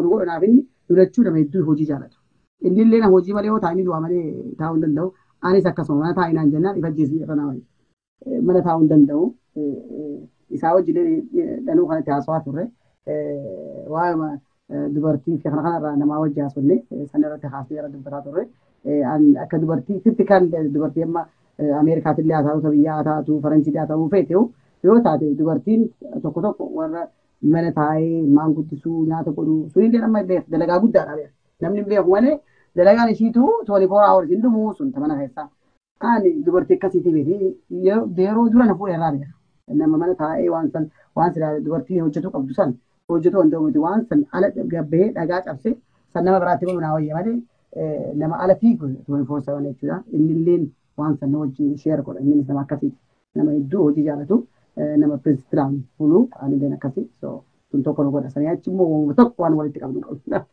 nu godhu, naaf inni lulachuu nama hedduu hojii jaalatu. Inni illee nama hojii malee yoo taa'anii du'a malee taa'uu hin danda'u. Anis akkasuma mana taa'inaan jennaan ifa jeesii irra nama mana taa'uu hin danda'u. Isaa wajjin dhanuu kanatti haasawaa turre. Waa'ee dubartii fi kana kanarraa namaa wajji haasofne, sana irratti haasnee irra dubbataa turre. Akka dubartii typical dubartii amma Ameerikaatillee haa taatu, biyyaa haa taatu, Faransiitii haa ta'uu feete yoo taate, dubartiin tokko tokko warra mana taa'ee maan guddisuu, nyaata godhuu sunillee nama beeku dalagaa guddaadha beeku. Namni hin beeku malee dalagaan ishiitu 24 hours hin dhumuu sun mana keessaa. Ani dubartii akkasiitii miti, yeroo dura na fuudhe irraa beeka. Nama mana taa'ee waan san, waan silaa dubartiin hojjetuu qabdu san hojjetuu danda'u miti. Waan san ala gabbee dhagaa cabsee san nama biraatti godhu naa wayya malee nama ala fiigu 24/7 jechuudha. Innilleen waan san na wajjin share godha. Innis nama akkasiiti. Nama hedduu hojii jaalatu, nama principleaan bulu, anilleen akkasii. So sun tokko nu godha. Sanii achi immoo waanuma tokko waan walitti qabnu qabna.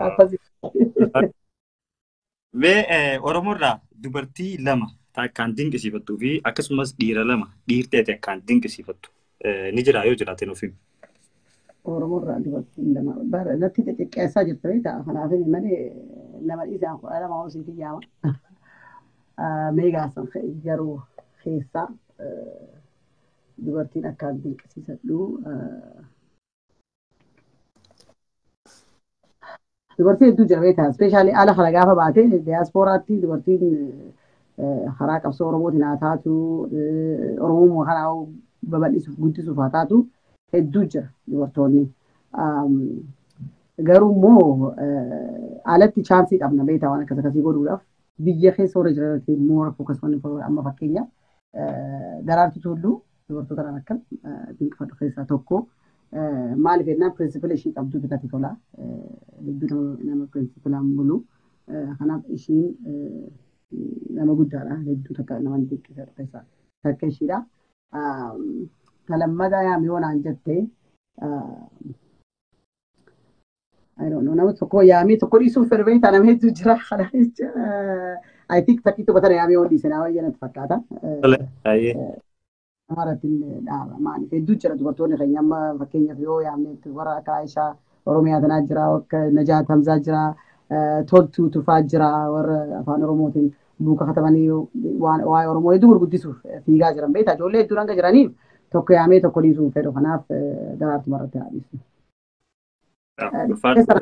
Akkasii. Mee Oromoorraa dubartii lama akkaan dinqisiifattuu fi akkasumas dhiira lama dhiirtee ati akkaan dinqisiifattu ni jira, yoo jiraate nuuf himi. Oromoorraa dubartiin lama bara natti xixiqqeessaa jirta beektaa, kanaaf malee nama dhiisaan 12 hosiitii yaama. Mee gaasan garuu keessaa dubartiin akkaan dinqisiisadhu dubartii hedduu jira beektaa, especially ala kana gaafa baate diyaaspooraatti dubartiin karaa qabsoo Oromootiin haa taatu, Oromummaa kanaa babal'isuuf guddisuuf haa taatu, hedduu jira dubartoonni. Garuu immoo alatti chance qabna beektaa waan akkas akkasii godhuudhaaf, biyya keessa warra jiran more focus. Amma fakkeenya Daraartuu Tulluu dubartoota kan akkan dinqifadhu keessaa tokko. Maaliif jennaan, principle ishii qabduutu natti tola. Hedduu nama principleaan bulu. Kanaaf ishiin nama guddaadha. Hedduu takka nama dinqifadhu keessaa takka ishiidha. Ta lammataa yaami yoo naan jette, I don't know, nama tokko yaamii tokko dhiisuuf fedhu beektaa, nama hedduu jira. Kana jecha I think takkiitu batana yaamii yoo dhiise naa wayya natti fakkaata. Namarratti dhaaba, maaliif hedduu jira dubartoonni keenya. Amma fakkeenyaaf yoo yaamne warra akka Aishaa Oromiyaa tanaa jira, akka Najaat Hamzaa jira, Toltuu Tufaa jira, warra afaan Oromootiin buuka katabanii waan waa'ee Oromoo hedduu gurguddisuuf fiigaa jiran beektaa, ijoollee hedduu hanga jiraniif tokko yaamee tokko dhiisuuf fedhu, kanaaf Daraartuu irratti haa dhiisu.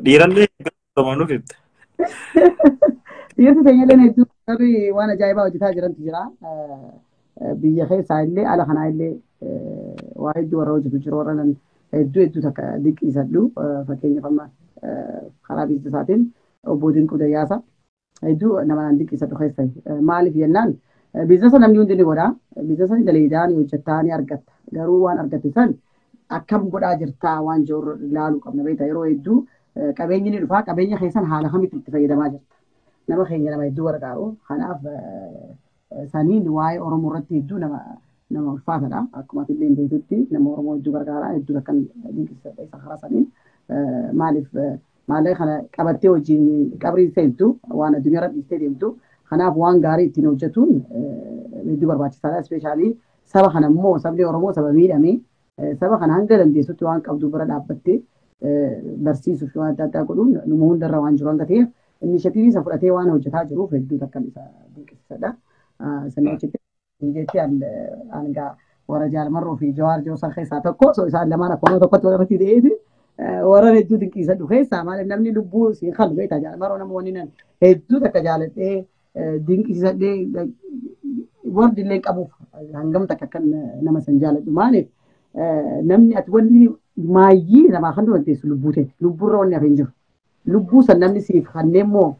Dhiirallee nuuf ibsa. Dhiirti teenyallee hedduu warri waan ajaa'ibaa hojjetaa jirantu jira. Biyya keessaa illee ala kanaa illee waa hedduu warra hojjetu jiru, warra nan hedduu hedduu takka dinqisiisadhu. Fakkeenyaaf amma karaa businessaatiin obbo Dinquu Dayyaasa hedduu nama nan dinqisiisadhu keessa. Maaliif jennaan, business namni hundi ni godha. Business daleedaa ni hojjettaa, ni argatta. Garuu waan argatte san akkam godhaa jirtaa waan jiru ilaaluu qabna beektaa, yeroo hedduu qabeenyi ni dhufaa, qabeenya keessan haala kamitti itti fayyadamaa jirta. Nama keenya nama hedduu gargaaru. Kanaaf saniin waa'ee Oromoo irratti hedduu nama ulfaatadha. Akkuma ati illee beektutti nama Oromoo hedduu gargaara. Hedduu akkan dinqisiifadha isa karaa saniin. Maaliif, maallaqa kana qabattee wajjin qabrii seentu, waan addunyaa irra dhiistee deemtu. Kanaaf waan gaarii ittiin hojjetuun hedduu barbaachisaadha. Especially saba kana immoo, sabni Oromoo saba miidhame, saba kana hanga dandeessutti waan qabdu bira dhaabbattee barsiisuuf waan adda addaa godhuun numa hundarra waan jiru hanga ta'eef, initiative isa fudhatee waan hojjetaa jiruuf hedduu takkan isa dinqisiisadha. Sanii achitti jetti hanga warra Jaalmarroo fi Jawaar Joosan keessaa tokko, so isaan lamaan akkuma tokkotti walirratti ta'eeti warra hedduu dinqisiisadhu keessaa. Maaliif, namni lubbuu siin kan beektaa, Jaalmarroo nama wanni nan hedduu takka jaaladhee dinqisiisadhee warri illee qabuuf hangam takka akkan nama san jaaladhu. Maaliif, namni ati wanni maayyii namaa kan dandeessu lubbuu ta'e, lubbuurra wanni hafe hin jiru. Lubbuu san namni siif kanneen immoo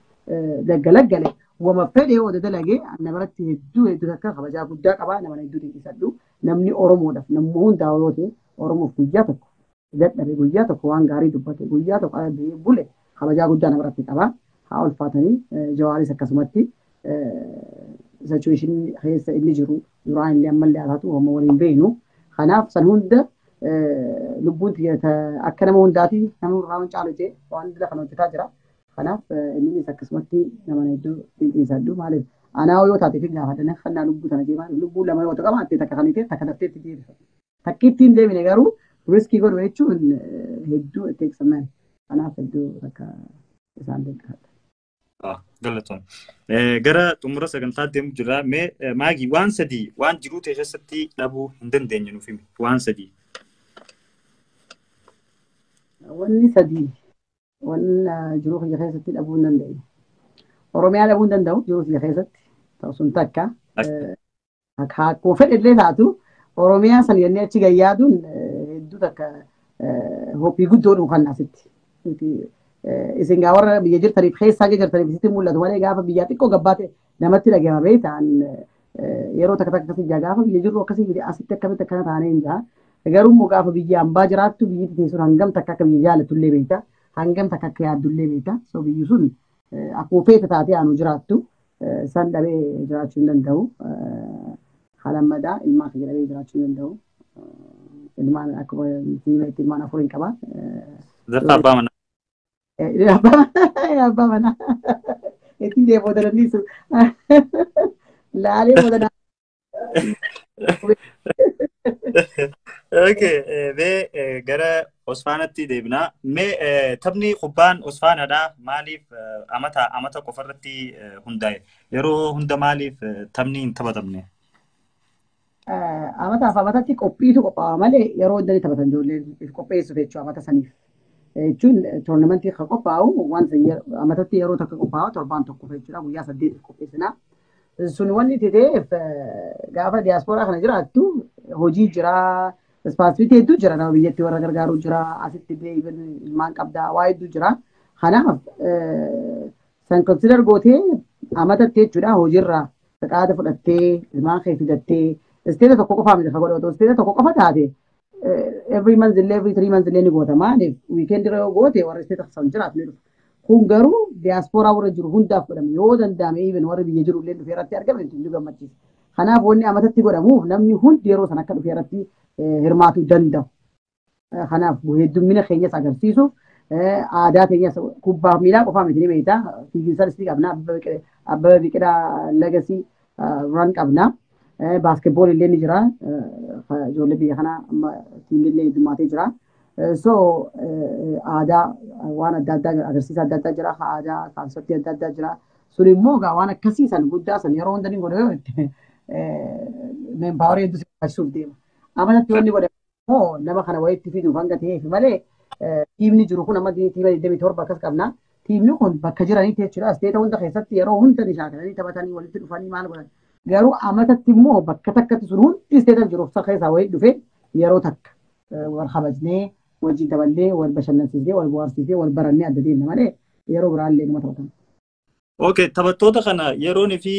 daggalaggale wama fedhe yoo dalage na biratti hedduu hedduu takka kabajaa guddaa qabaa, nama hedduu dinqisiisadhu. Namni Oromoodhaaf, namni hundaa yoo ta'e, Oromoof guyyaa tokko dadhabe, guyyaa tokko waan gaarii dubbate, guyyaa tokko ala bahee bule, kabajaa guddaa nama biratti qaba. Haa ulfaatanii. Jawaaris akkasumatti situation keessa inni jiru duraan illee ammallee haa taatu homo waliin beeknu. Kanaaf san hunda lubbuun akka nama hundaati, nama irraa waan caalu jee waan hunda kana hojjetaa jira. Kanaaf innis akkasumatti nama hedduu dinqisiisadhu. Maaliif, anaa yoo taate fi gaafadhan kannaa lubbuu tana jee, maaliif lubbuu lama yoo qabaatte, takka kan ta'e takka daftee itti deebisa. Takki ittiin deemine garuu risk godhu jechuun hedduu itti eegsaman. Kanaaf hedduu takka isaan dinqisiisadha. Galatoom. Gara xumura sagantaa deemu jira. Mee Maagii, waan sadii waan jiruu ta'e keessatti dhabuu hin dandeenye nuuf himi. Waan sadii. Wanni sadii wanni jiruu kiyya keessatti dhabuu hin dandeenye. Oromiyaa dhabuu hin danda'u jiruu kiyya keessatti. Sun takka. Akkuma fedhe illee taatu Oromiyaa san jennee achi gayyaaduun hedduu takka hoppii guddoo nu kan asitti. Isin gaa warra biyya jirtaniif keessaa jirtaniif isitti mul'atu malee gaafa biyyaa xiqqoo gabbaate namatti dhagahama beektaan yeroo takka takka akkasii jaa gaafa biyya jirru akkasii asitti akkamitti akkana taanee hin jaa. Garuu immoo gaafa biyya hambaa jiraattu biyyi teessuun hangam takka akka biyya jaalattullee beekta. Hangam takka akka yaaddullee beekta. So biyyi sun akkuma feete taatee aanu jiraattu san dhabee jiraachuu hin danda'u. Halammadaa ilmaan kiyya dhabee jiraachuu hin danda'u. Ilmaan akkuma himetti ilmaan afur hin qaba. Zarfa abbaa manaa. Abbaa manaa. Ittiin deemoo daranniisu. Laalee booda. Okay, mee gara Osfaanatti deebinaa. Mee taphni kubbaan Osfaanaadha maaliif amata amata qofarratti hundaa'e? Yeroo hunda maaliif taphni hin taphatamne? Amataaf amatatti qophiitu qophaa'a malee yeroo hunda ni taphatan ijoolleen qopheessuuf jechuudha amata saniif. Jechuun toornamentii kan qophaa'u waan amatatti yeroo takka qophaa'u torbaan tokkoof jechuudha guyyaa 8 qopheessinaa. Sun wanni ta'eef gaafa diyaaspooraa kana jiraattu hojii jira, ispaasfiitii hedduu jira, nama biyyatti warra gargaaru jira, asitti illee ilmaan qabdaa waa hedduu jira. Kanaaf san consider gootee amatatti jechuudha hojiirraa qaada fudhattee ilmaan kee fidattee isteeta tokko qofaa miti ka godhatu isteeta tokko qofa taate every month illee every 3 months illee ni goota maaliif weekend irra yoo goote warra isteeta san jiraatu ni dhufa. Kun garuu diyaaspooraa warra jiru hundaaf godhame yoo danda'ame even warra biyya jiru illee dhufee irratti argame nu gammachiisa. Kanaaf wanni amatatti godhamuuf namni hundi yeroo san akka dhufee irratti hirmaatuu danda'u. Kanaaf heddummina keenyas agarsiisuuf aadaa keenyas kubbaa miilaa qofaa miti ni beektaa. Fiiginsas ni qabna. Abbabaa Biqilaa Legacy run qabna. Baaskeetbool illee ni jira. Ijoollee biyya kanaa amma tiimni illee heddummaatee jira. So aadaa waan adda addaa agarsiisa adda addaa jira. Aadaa kaansartii adda addaa jira. Sun immoo egaa waan akkasii san guddaa san yeroo hunda ni godhu yoo manpower hedduu si barbaachisuuf deema. Amatatti wanni godhame immoo nama kana walitti fiduuf hanga ta'eef malee tiimni jiru kun amma tiima 27 akkas qabna. Tiimni kun bakka jiranitti jechuudha. Isteeta hunda keessatti yeroo hunda ni shaakalanii taphatanii walitti dhufanii maal godhan. Garuu amatatti immoo bakka takkatti sun hundi isteeta jiru keessaa walitti dhufee yeroo takka wal kabajnee wajjin taphallee wal bashannansiisnee wal bohaarsiisnee wal barannee adda deemna malee yeroo biraallee numa taphatan. Okay, taphattoota kana yeroon fi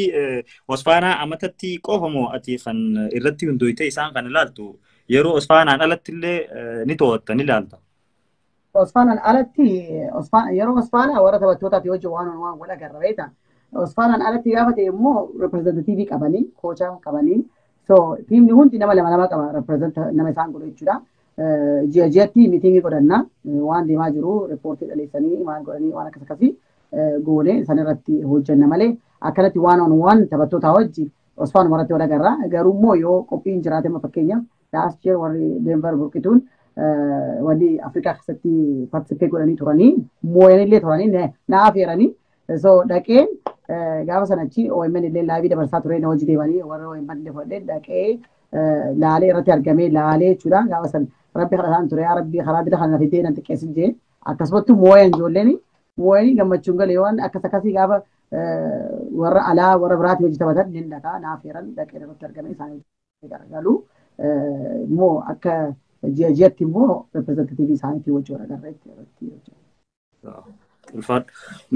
Osfaanaa amatatti qofa moo ati kan irratti hundooyte isaan kan ilaaltu yeroo Osfaanaan alatti illee ni to'atta ni ilaalta. Osfaanaan alatti yeroo Osfaanaa warra taphattootaati hojii waan waan wal agarra beektaa. Osfaanaan alatti gaafa ta'e immoo representative qabanii koochaa qabanii so tiimni hundi nama lama lama qaba represent nama isaan godhu jechuudha. Ji'a ji'atti miitingii godhanna waan deemaa jiru riippoortii dhaleessanii maal godhanii waan akkas akkasii goone san irratti hojjenna malee akkanatti waan on waan taphattoota wajji Osfaan irratti wal agarra. Garuu immoo yoo qophiin jiraate amma fakkeenyaaf last year warri Denver burqituun wanni Afrikaa keessatti participate godhanii turanii moo'anillee turanii na afeeranii so dhaqeen gaafa sanachi OMN illee live dabarsaa ture na hojii deemanii warra OMN illee fudhadhee dhaqee laalee irratti argamee laalee jechuudha gaafa san rabbi kadhataan ture yaa rabbi karaa dira kana fidee nan xiqqeessin jee akkasumatti moo'an ijoolleen moo'anii gammachuun galee waan akkas akkasii gaafa warra alaa warra biraatti hojii taphatan ni dhaqaa na afeeran dhaqee irratti argame isaanii garagalu immoo akka ji'a ji'atti immoo representative isaaniitii wajji wal agarra irratti. Ulfaadhu.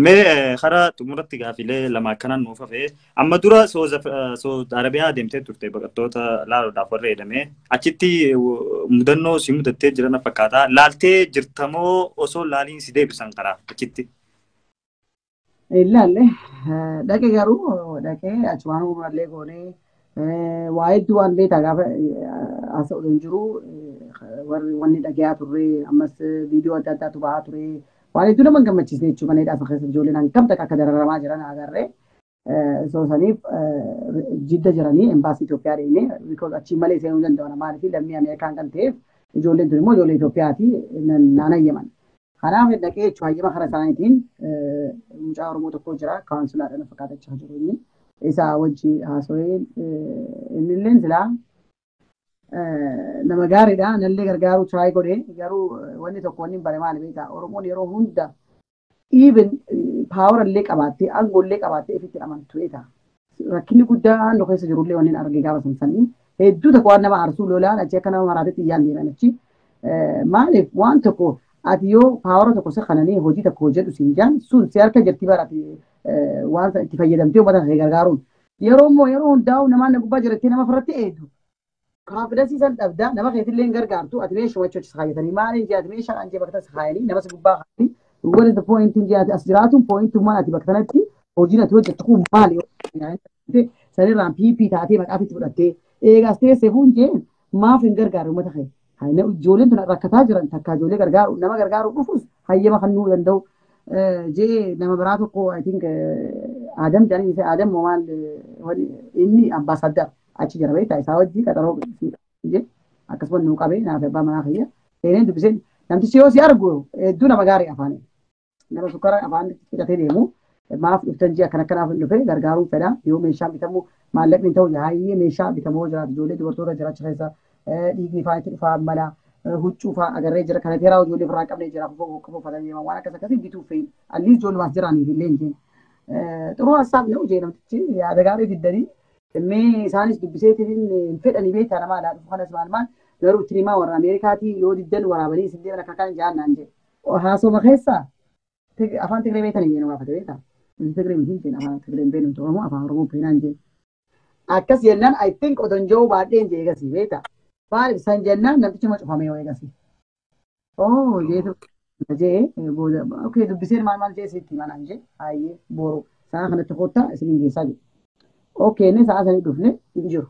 Mee karaa xumuratti gaafilee lama akkanaan nuuf hafe amma dura Saudi Arabiyaa deemtee turte baqattoota laaluudhaaf warra jedhame achitti mudannoo si mudattee jiran fakkaata. Laaltee jirtamoo osoo laaliin si deebisan karaa achitti? Ilaalle dhaqee garuu dhaqee achumaan umrallee goonee waa hedduu waan beektaa gaafa haasa'u hin jiru warri wanni dhagayaa turre ammas viidiyoo adda addaatu bahaa ture waan hedduu nama hin gammachiisne jechuudha mana hidhaa keessa ijoolleen hangam takka akka dararamaa jiran agarree. So saniif Jidda jiranii embaasii Itoophiyaa deemnee because achii malee seenuu hin danda'an maaliif lammii Ameerikaan kan ta'eef ijoolleen tun immoo ijoollee Itoophiyaati naan hayyaman. Kanaaf dhaqee jechuun hayyama karaa isaaniitiin mucaa Oromoo tokko jira kaawunsulaadhaan fakkaatachaa jiru inni isa wajji haasawee inni illee silaa nama gaariidha nallee gargaaruu try godhee garuu wanni tokko wanni hin bare maali beektaa Oromoon yeroo hunda even power illee qabaattee aangoo illee qabaattee ofitti amantu beektaa. Rakkinni guddaan nu keessa jirullee wanni arge gaafa sansanii hedduu tokko waan nama aarsuu lolaan achi akka nama maraatetti iyyaan deeman achi. Maaliif waan tokko ati yoo power tokko si kananii hojii tokko hojjedhu siin jaan sun si harka jirti barate waan itti fayyadamtee uummata kee gargaaruun. Yeroo immoo yeroo hundaa'u namaan na gubbaa jirattee nama ofirratti eedu. Confidence san dhabdaa nama keetillee hin gargaartu ati meeshaa wachuu si kaayatanii maaliin jee ati meeshaa an jee bakka si kaayanii nama si gubbaa kaayanii what is the point in jee ati as jiraatuun pointummaan ati bakka sanatti hojiin ati hojjettu kun maali sanirraan PP taatee maqaa ofitti fudhattee eegaas teessee fuun jeen maaf hin gargaaru uummata kee. Ijoolleen tun rakkataa jiran takka ijoollee gargaaru nama gargaaru dhufus hayyama kennuu danda'u. Jee nama biraa tokko I think Adam jedhanii isa Adam moo maal inni ambaasaddar achi jira beektaa isaa wajjii qaxaroo jee akkasuma nuu qabee naaf abbaa manaa kiyya seeneen dubbiseen namtichi yoo si argu hedduu nama gaarii afaan nama sukkara afaan hidhatee deemu maaf dhuftan jee akkana akkanaaf hin dhufe gargaaruu fedha yoo meeshaan bitamu maallaqni hin ta'u hayyee meeshaa bitamoo jiraatu ijoollee dubartoota jiraacha keessa dhiigni fa'aa itti dhufaa mala huccuu fa'aa agarree jira kana teeraa ijoollee ofirraa qabnee jira qofa uffatanii deeman waan akkas akkasii bituuf fe'in alliis ijoollumaas jiraaniif illee hin jeen. ጥሩ ሀሳብ ነው jee namtichi yaada gaarii fiddanii mee isaanis dubbiseetiin hin fedhanii beektaa nama alaa dhufu kanas maal maal garuu itti himaa warra Ameerikaatii yoo diddan waraabanii isin deeman akka kan jaan naan jee. Haasoma keessaa afaan Tigree beektanii jee nu gaafate beektaa. Tigree miti jeen afaan Tigree hin beeknu Oromoo afaan Oromoo beeknaan jee. Akkas jennaan I think odon joo baadheen jee eegasii beektaa. Maaliif san jennaan namtichi ma cufamee yoo eegasii. Oh jeetu jee booda okay dubbiseen maal maal jee sitti himaa naan jee hayyee boru sa'a kanatti kottaa isiniin geessaa jedhe. Okay inni sa'a sanii dhufne hin jiru.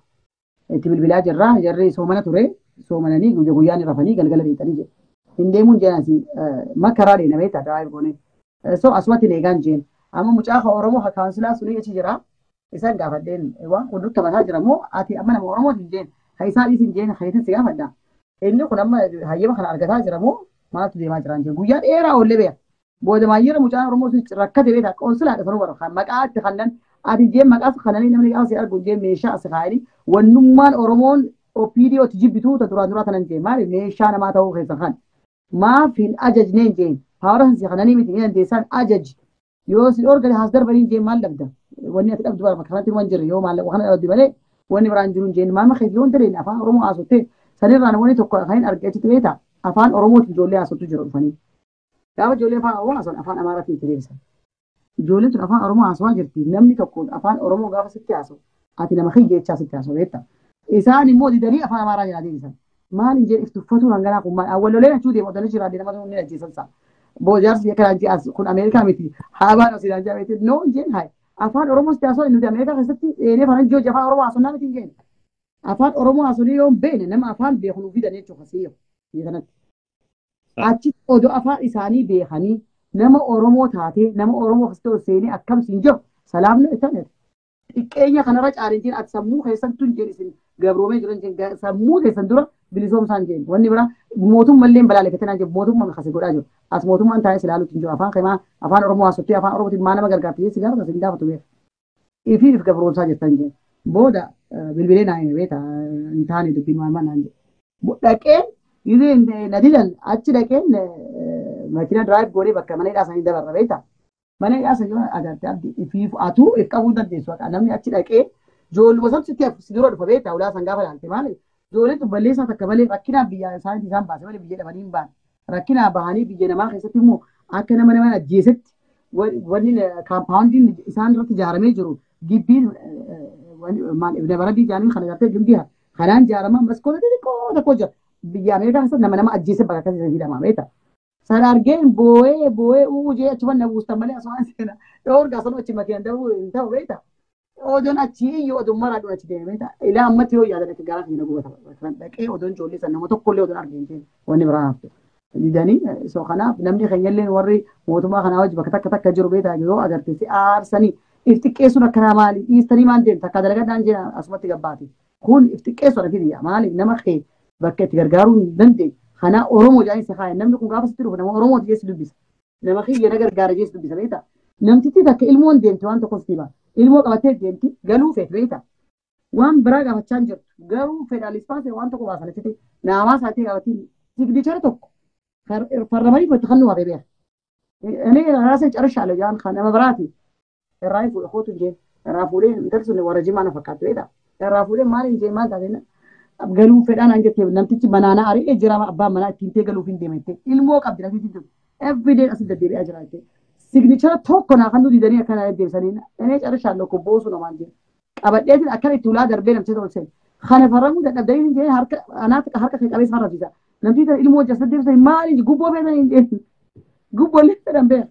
Itti bilbilaa jirra jarri soomana ture soomananii guyya guyyaan rafanii galgala deetanii jedhe. Hin deemuun jeen asii makaraa deena beektaa daa'ima goone. So asumatti hin eegaan jeen. Amma mucaa ka Oromoo ka kaawunsilaa sunii achi jira. Isaan gaafadheen waan kun nutti taphataa jira moo ati amma nama Oromooti hin jeen. Ha isaa dhiisi hin jeen hayitin si gaafadha. Inni kun amma hayyama kana argataa jira moo maaltu deemaa jira hin jeen. Guyyaa dheeraa oollee beeka. Booda maayyira mucaan Oromoo sun rakkate beektaa qoonsilaadha sanuu bara maqaa itti kannan ati jeen maqaas kananii namni gaafa si argu jeen meeshaa as kaayanii wannummaan Oromoon OPDO ti jibbituu ta duraan duraa kanan jeen maali meeshaa namaa ta'uu keessa kan maaf hin ajajneen jeen haara si kananii miti ni dandeessaan ajaji yoo si organe has darbanii jeen maal dhabda wanni ati dhabdu bara bakka kanatti waan jirre yoo maallaqa kana dhabdi malee wanni biraan jiru jeen maal makee yoo hin dandeenye afaan Oromoo haasofte sanirraan wanni tokko kan hin arge achitti beektaa afaan Oromootiin ijoollee haasoftu jiru dhufanii. Gaafa ijoollee afaan Oromoo haasofan afaan Amaaraatiin itti deebisan. Ijoolleen tun afaan Oromoo haasofaa jirti. Namni tokko afaan Oromoo gaafa sitti haasawu ati nama kiyya jechaa sitti haasawu beektaa. Isaan immoo didanii afaan Amaaraa jalaa deebisan. Maal hin jedhe if tuffatuun hanganaa kun maal awwaloleen achuu deemu odanii jiraadde nama sun ni ajjeesan sa'a. Boojaarsi akka jee as kun Ameerikaa miti haabaan osoo ilaalchaa beekte noo hin jeen hayi. Afaan Oromoo sitti haasawaa nuti Ameerikaa keessatti dheenee faranjii hojii afaan Oromoo haasofnaa miti hin jeen. Afaan Oromoo haasofnii yoo hin beekne nama afaan beeku nuuf fidan jechuudha kasii biyya kanatti. Achitti odoo afaan isaanii beekanii nama Oromoo taatee nama Oromoo keessatti ol seenee akkam siin jiru salaamni itti xiqqeenya kanarra caalintiin ati sammuu keessan tun jeen isin gabroomee jiran jeen sammuu keessan dura bilisoomsaan jeen wanni biraa mootummallee balaaleffatee naan jeen mootummaa kasi godhaa jiru as mootummaan taa'ee si ilaaluutti hin jiru afaan keemaa afaan Oromoo haasoftee afaan Oromootiin maa nama gargaartee si gaafata si hin gaafatu beeka. Ifiif if gabroomsaa jirtan jeen booda bilbilee naa hime beektaa hin taane dubbiin maal maal naan jeen. Dhaqeen Gizee na didan achi dhaqeen makiina drive goonee bakka mana hidhaa sanii dabarra beektaa. Mana hidhaa sanii yoo agarte abdi ifiif atuu if qabuu hin dandeessu haqa namni achi dhaqee ijoolluma san sitti hafu si dura dhufa beektaa ulaa san gaafa ilaalte maali ijoolleen tun balleessaa takka malee rakkinaan biyya isaaniitii isaan baase malee biyya dhabanii hin baane rakkinaa bahanii biyya namaa keessatti immoo akka nama nama ajjeesetti wanni kaampaawundiin isaan irratti ijaaramee jiru gibbiin maal ibna baradii jaaniin kana gartee gimbii kanaan ijaaramaa maskoota xixiqqoo tokko jira. Biyya Ameerikaa keessatti nama nama ajjeese bakka akkasii hidhama beektaa. Sana argeen boo'ee boo'ee uu jee achuma na buustan malee asumaan seena. Dhoorgaa sana achi makiinaan dabuu hin ta'u beektaa. Odoon achi iyyuu odoon maraa dhuun achi deeme beektaa. Ilaa ammatti yoo yaadan akka garaa keenya gubata. Kan dhaqee odoon ijoollee sana nama tokkollee odoon argee hin jenne wanni biraa hafte. Didanii so kanaaf namni keenyallee warri mootummaa kanaa wajji bakka takka takka jiru beektaa yoo agarte si aarsanii if xiqqeessuun akkanaa maali dhiistanii maal deemta akka dalagadhaan jeen asumatti gabbaate. Kun if xiqqeessuudha fidiyya maaliif nama kee bakka itti gargaaruu hin dandeenye. Kana Oromoo jedhanii si kaayan namni kun gaafa sitti dhufu nama Oromooti jeessi dubbisa. Nama kiyya na gargaara jeessi dubbisa beektaa. Namtichi takka ilmoon deemti waan tokko sitti hima. Ilmoo qabattee deemti galuu feet beektaa. Waan biraa gaafachaa hin jirtu. Garuu fedhaalis baasee waan tokko baasan achitti naamaa isaatii qabatee signichara tokko farramanii itti kan nu hafe beeka. Ani raasee carshaalee jaan kan nama biraati. Irraa fuudhe kootu hin jeen. Irraa fuudhee intalli sun warra jimaa na fakkaatti beektaa. Irraa fuudhee maal hin jee maal taate galuu fedhaan an jettee namtichi manaanaa ari'ee jira abbaan manaa ittiin tee galuuf hin deema jettee ilmoo qabdi namtichi tun. Everyday asii deddeebi'aa jira jettee. Signature tokko naa kan nu didanii akkana deddeebisanii inni carrishaan lokko boosu namaan jee. Qabadheetiin akkana itti ulaa darbee namtichi tolchee. Kana faramuu dadhabdanii hin jee harka anaaf harka kee qabeessa farrasiisa. Namtichi tan ilmoo jasa deddeebisanii maal hin gubboo feetan hin jee. Gubboollee fedhan beeka.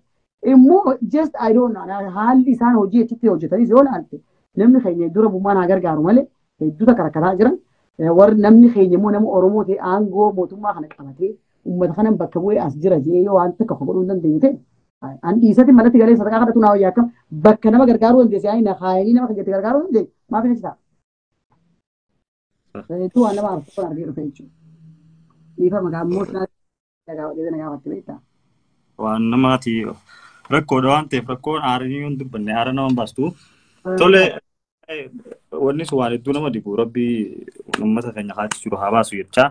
Immoo just I don't know haalli isaan hojii achitti hojjetanis yoo ilaalte namni keenya dura bummaan haa gargaaru malee hedduu takka rakkataa jiran. Warri namni keenya immoo nama Oromoo ta'e aangoo mootummaa kana qabatee uummata kana bakka bu'ee as jira jedhee yoo waan takka godhuu hin dandeenye ta'e an dhiisatti manatti galee sadaqaa kadhatu naa wayyaa akkam bakka nama gargaaruu dandeesse yaani na kaayanii nama kan jette gargaaruu dandeesse maaf hin achi ta'a. Hedduu waan nama aarsu kan argee dhufe jechuudha. Dhiifama gaammoo na gaafatte beektaa. Waan namaati rakkoodha waan ta'eef rakkoon aaranii yoo hin dubbanne aara nama hin baastu. Tole wanni sun waan hedduu nama dhibu rabbi uummata keenya kaatti jiru haa baasu jechaa.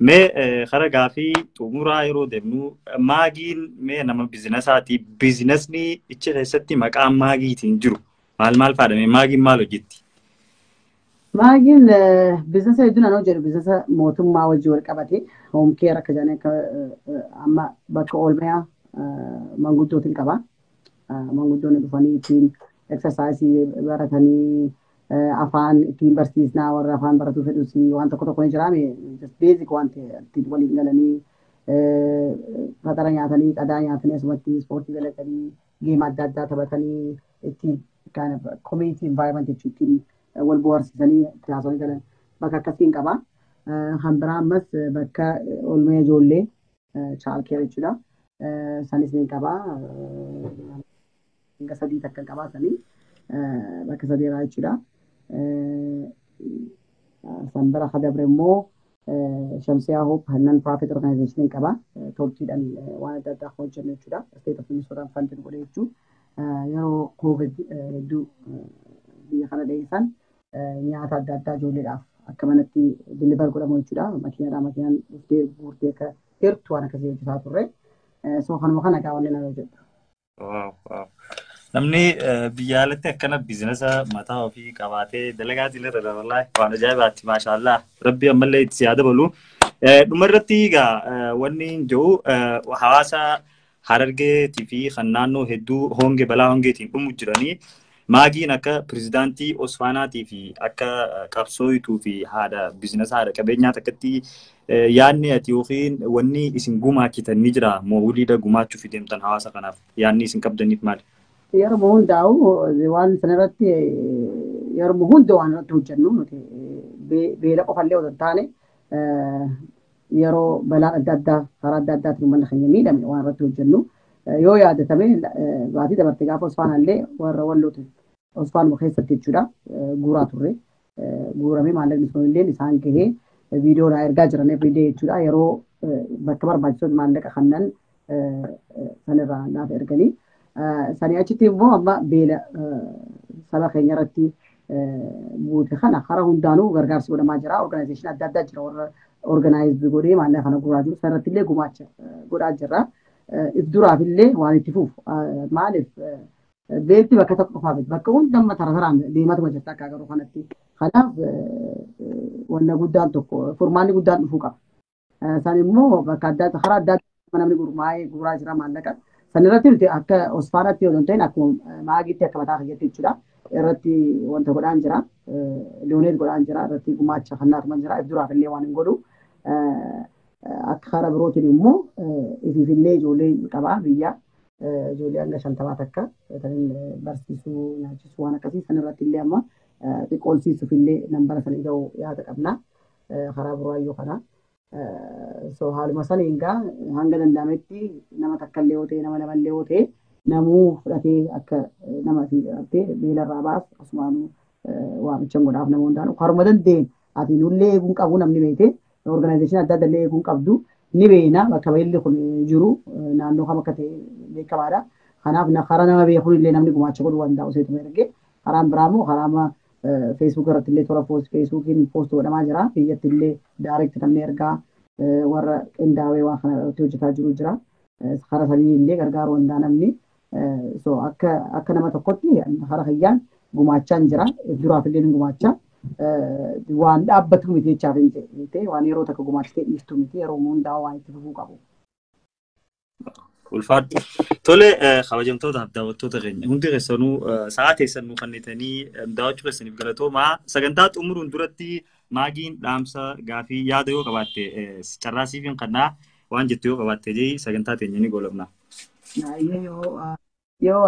Mee kara gaafii xumuraa yeroo deemnu maagiin mee nama biizinasaati. Biizinasni ichi keessatti maqaan maagiitiin jiru maal maal faadhame maagiin maal hojjetti? Maagiin biizinasa hedduun an hojjedhu biizinasa mootummaa wajjin wal qabate home care akka jedhanii akka amma bakka oolmaa manguddootiin qaba. Manguddoonni dhufanii ittiin exercise baratanii afaan ittiin barsiisnaa warra afaan baratuu fedhus waan tokko tokko ni jiraame just basic waan ta'e ittiin waliin galanii fatara nyaatanii qadaa nyaatanii asumatti ispoortii dalaganii game adda addaa taphatanii ittiin kind of community environment jechuun ittiin wal bohaarsiisanii itti haasawanii galan bakka akkasiin qaba. Kan biraa ammas bakka oolmaa ijoollee child care jechuudha. Sanis ni qaba. Hanga sadii takka qaba sanii bakka sadeeraa jechuudha. San bira dabre immoo Shamsiyaa Hope non profit organization qaba. Toltiidhaan waan adda addaa hojjennu jechuudha. State of Minnesota funded godhe jechuudha. Yeroo COVID hedduu biyya kana dheessan nyaata adda addaa ijoolleedhaaf akka manatti deliver godhamu jechuudha. Makiinaadhaa makiinaan dhuftee guurtee akka hirtu waan akkasii hojjetaa turre. So kanuma kana gaa wanni nama hojjedhu. Namni biyya alatti akkana biizinasa mataa ofii qabaatee dalagaa illee wallaahi waan ajaa'ibaati maashaallah rabbi ammallee itti si haa dabalu. Dhuma irratti egaa wanni hin jiru hawaasa Harargeetii fi kan naannoo hedduu hongee balaa hongeetiin dhumu jiranii maagiin akka pirezidaantii Osfaanaatii fi akka qabsooyituu fi haadha biizinasa haadha qabeenyaa takkatti yaadni ati yookiin wanni isin gumaachitan ni jira moo waliidha gumaachuuf deemtan hawaasa kanaaf yaadni isin qabdaniif maali? Yeroo hundaa'u waan sanarratti yeroo hunda waan irratti hojjennu nuti beela qofallee osoo hin taane yeroo balaan adda addaa karaa adda addaatiin uummanni keenya miidhame waan irratti hojjennu yoo yaadatame baatii dabarte gaafa Osfaanallee warra wallooti Osfaanuma keessatti jechuudha guuraa turre guuramee maallaqni sun illee isaan gahee viidiyoo naa ergaa jiran everyday jechuudha yeroo bakka barbaachisu maallaqa kannan sanirraa naaf erganii. Sanii achitti immoo amma beela saba keenya irratti buute kana karaa hundaanuu gargaarsi godhamaa jira. Organization adda addaa jira warra organize godhee maallaqa kana guuraa jiru. Sanarratti illee gumaacha godhaa jirra. If duraaf illee waan itti fufu maaliif beelti bakka tokko qofaaf bakka hunda amma tara taraan deematuma jirta akka agarru kanatti. Kanaaf wanna guddaan tokko furmaanni guddaan dhufuu qaba. San immoo bakka adda karaa adda addaa namni gurmaa'ee guuraa jira maallaqa. San irratti nuti akka Osfaanaatti yoo ta'in akkuma maagiitti akka mataa kiyyaatti jechuudha. Irratti wanta godhaan jira. Donate godhaan jira. Irratti gumaacha kannaatuma jira. If duraaf illee waan hin godhu. Akka karaa birootiin immoo ifiifillee ijoollee qaba biyya. Ijoollee hanga 50 takka kan barsiisuu nyaachisuu waan akkasii san irratti illee amma xiqqoolsiisuuf illee nambara sana ga'u yaada qabna. Karaa biraayyuu kana. So haaluma saniin gaa hanga danda'ametti nama takka illee yoo ta'e nama lama illee yoo ta'e namuu fudhatee akka nama fi beelarraa baasu asumaanuu waamicha godhaaf nama hundaanuu karuma dandeenye ati nullee eeguun qabu namni beekte organization adda adda illee eeguun qabdu ni beekna bakka beelli kun jiru naannoo kam akka ta'e beekamaadha. Kanaaf karaa nama beekuun illee namni gumaacha godhuu danda'u seetuma erge karaan biraa immoo karaa Facebook irratti illee toora Facebookiin post godhamaa jira biyyatti illee direct namni ergaa warra qindaa'ee waan kana irratti hojjetaa jiru jira. Karaa sanii illee gargaaruu danda'a namni. So akka nama tokkotti karaa kiyyaan Gumaachaan jira. Duraaf illee ni gumaacha. Waan dhaabbatu miti jechaaf hin jedhe. Waan yeroo takka gumaachitee dhiiftu miti. Yeroo hundaa waan itti fufuu qabu. Ulfaadhu. Tole, kabajamtootaaf daawwattoota keenya hundi keessanuu sa'aa teessan nu kennitanii daawwachuu keessaniif galatoomaa. Sagantaa xumuruun duratti Maagiin dhaamsa, gaafii, yaada yoo qabaatte carraa siif hin kennaa, waan jettu yoo qabaatte jee sagantaa teenya ni goolabna. Yoo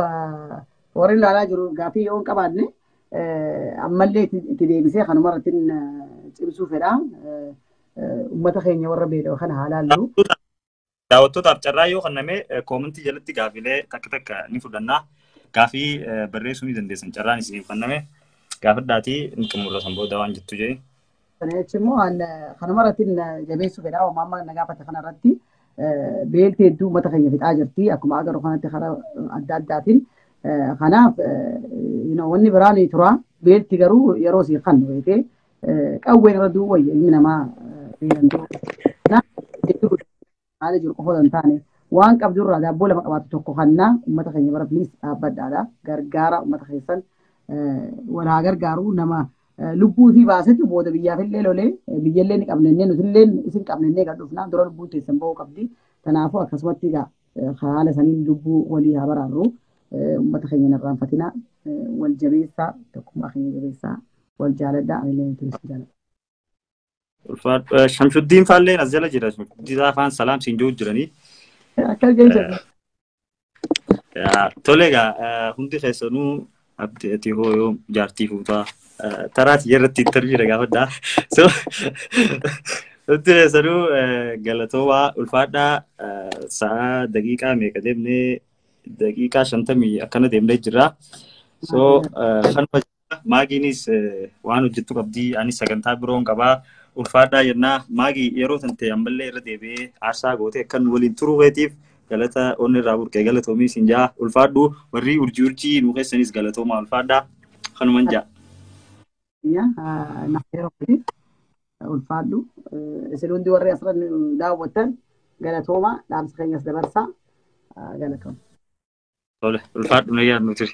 warri ilaalaa jiru gaafii yoo hin qabaanne, ammallee itti deebisee kanuma irratti cimsuu fedha. Uummata keenya warra beela'u kana haa laallu. Daawwattootaaf carraa yoo kenname koomentii jalatti gaafiilee takka takka ni fudhanna. Gaafii barreessuu ni dandeessan, carraan isiniif kenname. Gaafadhaatii ni xumurra san booda waan jettu jee. Kana jechuun immoo kanuma irratti jabeessuu fedha. Waan amma na gaafate kana irratti beelti hedduu uummata keenya fixaa jirti. Akkuma agarru kanatti karaa adda addaatiin. Kanaaf wanni biraan ni tura. Beelti garuu yeroo sii kan beekee qawween irra du'u wayya ilmi namaa beelan du'u. Haala jiru qofa hin taane waan qabdurraa daabboo lama qabaatu tokko kannaa uummata keenya bara please dhaabbadhaadha. Gargaara uummata keessan, wal haa gargaaru. Nama lubbuu fi baasetu booda biyyaaf illee lolee biyyallee ni qabne, nuti illee isin qabne illee gad dhufnaa dura lubbuun teessan ba'uu qabdi. Kanaafuu akkasumatti egaa haala saniin lubbuu walii haa baraarru. Uummata keenya hin irraanfatina. Wal jabeessaa, tokkummaa keenya jabeessaa, wal jaaladhaa, anillee nuti isin jaaladha. Shamshuddiin faalleen as jala jira. Shamshuddiin afaan salaam siin jiru jiranii. Akkas jecha. Tole egaa, hundi keessanuu abdi ati hoo yoo jaartii fuutaa taraati irratti interview gaafadhaa. So hundi keessanuu galatoomaa, ulfaadhaa. Sa'a daqiiqaa meeqa deemnee? Daqiiqaa 50 akkana deemnee jirra. So kanuma Maagiinis waan hojjettu qabdii, anis sagantaa biroon qabaa. Ulfaadhaa jennaa. Maagii, yeroo tan ta'e ammallee irra deebi'ee aarsaa gootee akkan waliin turuu keetiif galata onni irraa burqee galatoomii siin jaa, ulfaadhu. Warri urjii urjii nu keessanis galatoomaa, ulfaadhaa, kanuman jaa. Ulfaadhu. Isin hundi warri asirra daawwattan galatooma, dhaamsa keenyas dabarsaa, galatooma. Tole, ulfaadhu, nayyaa nu ture.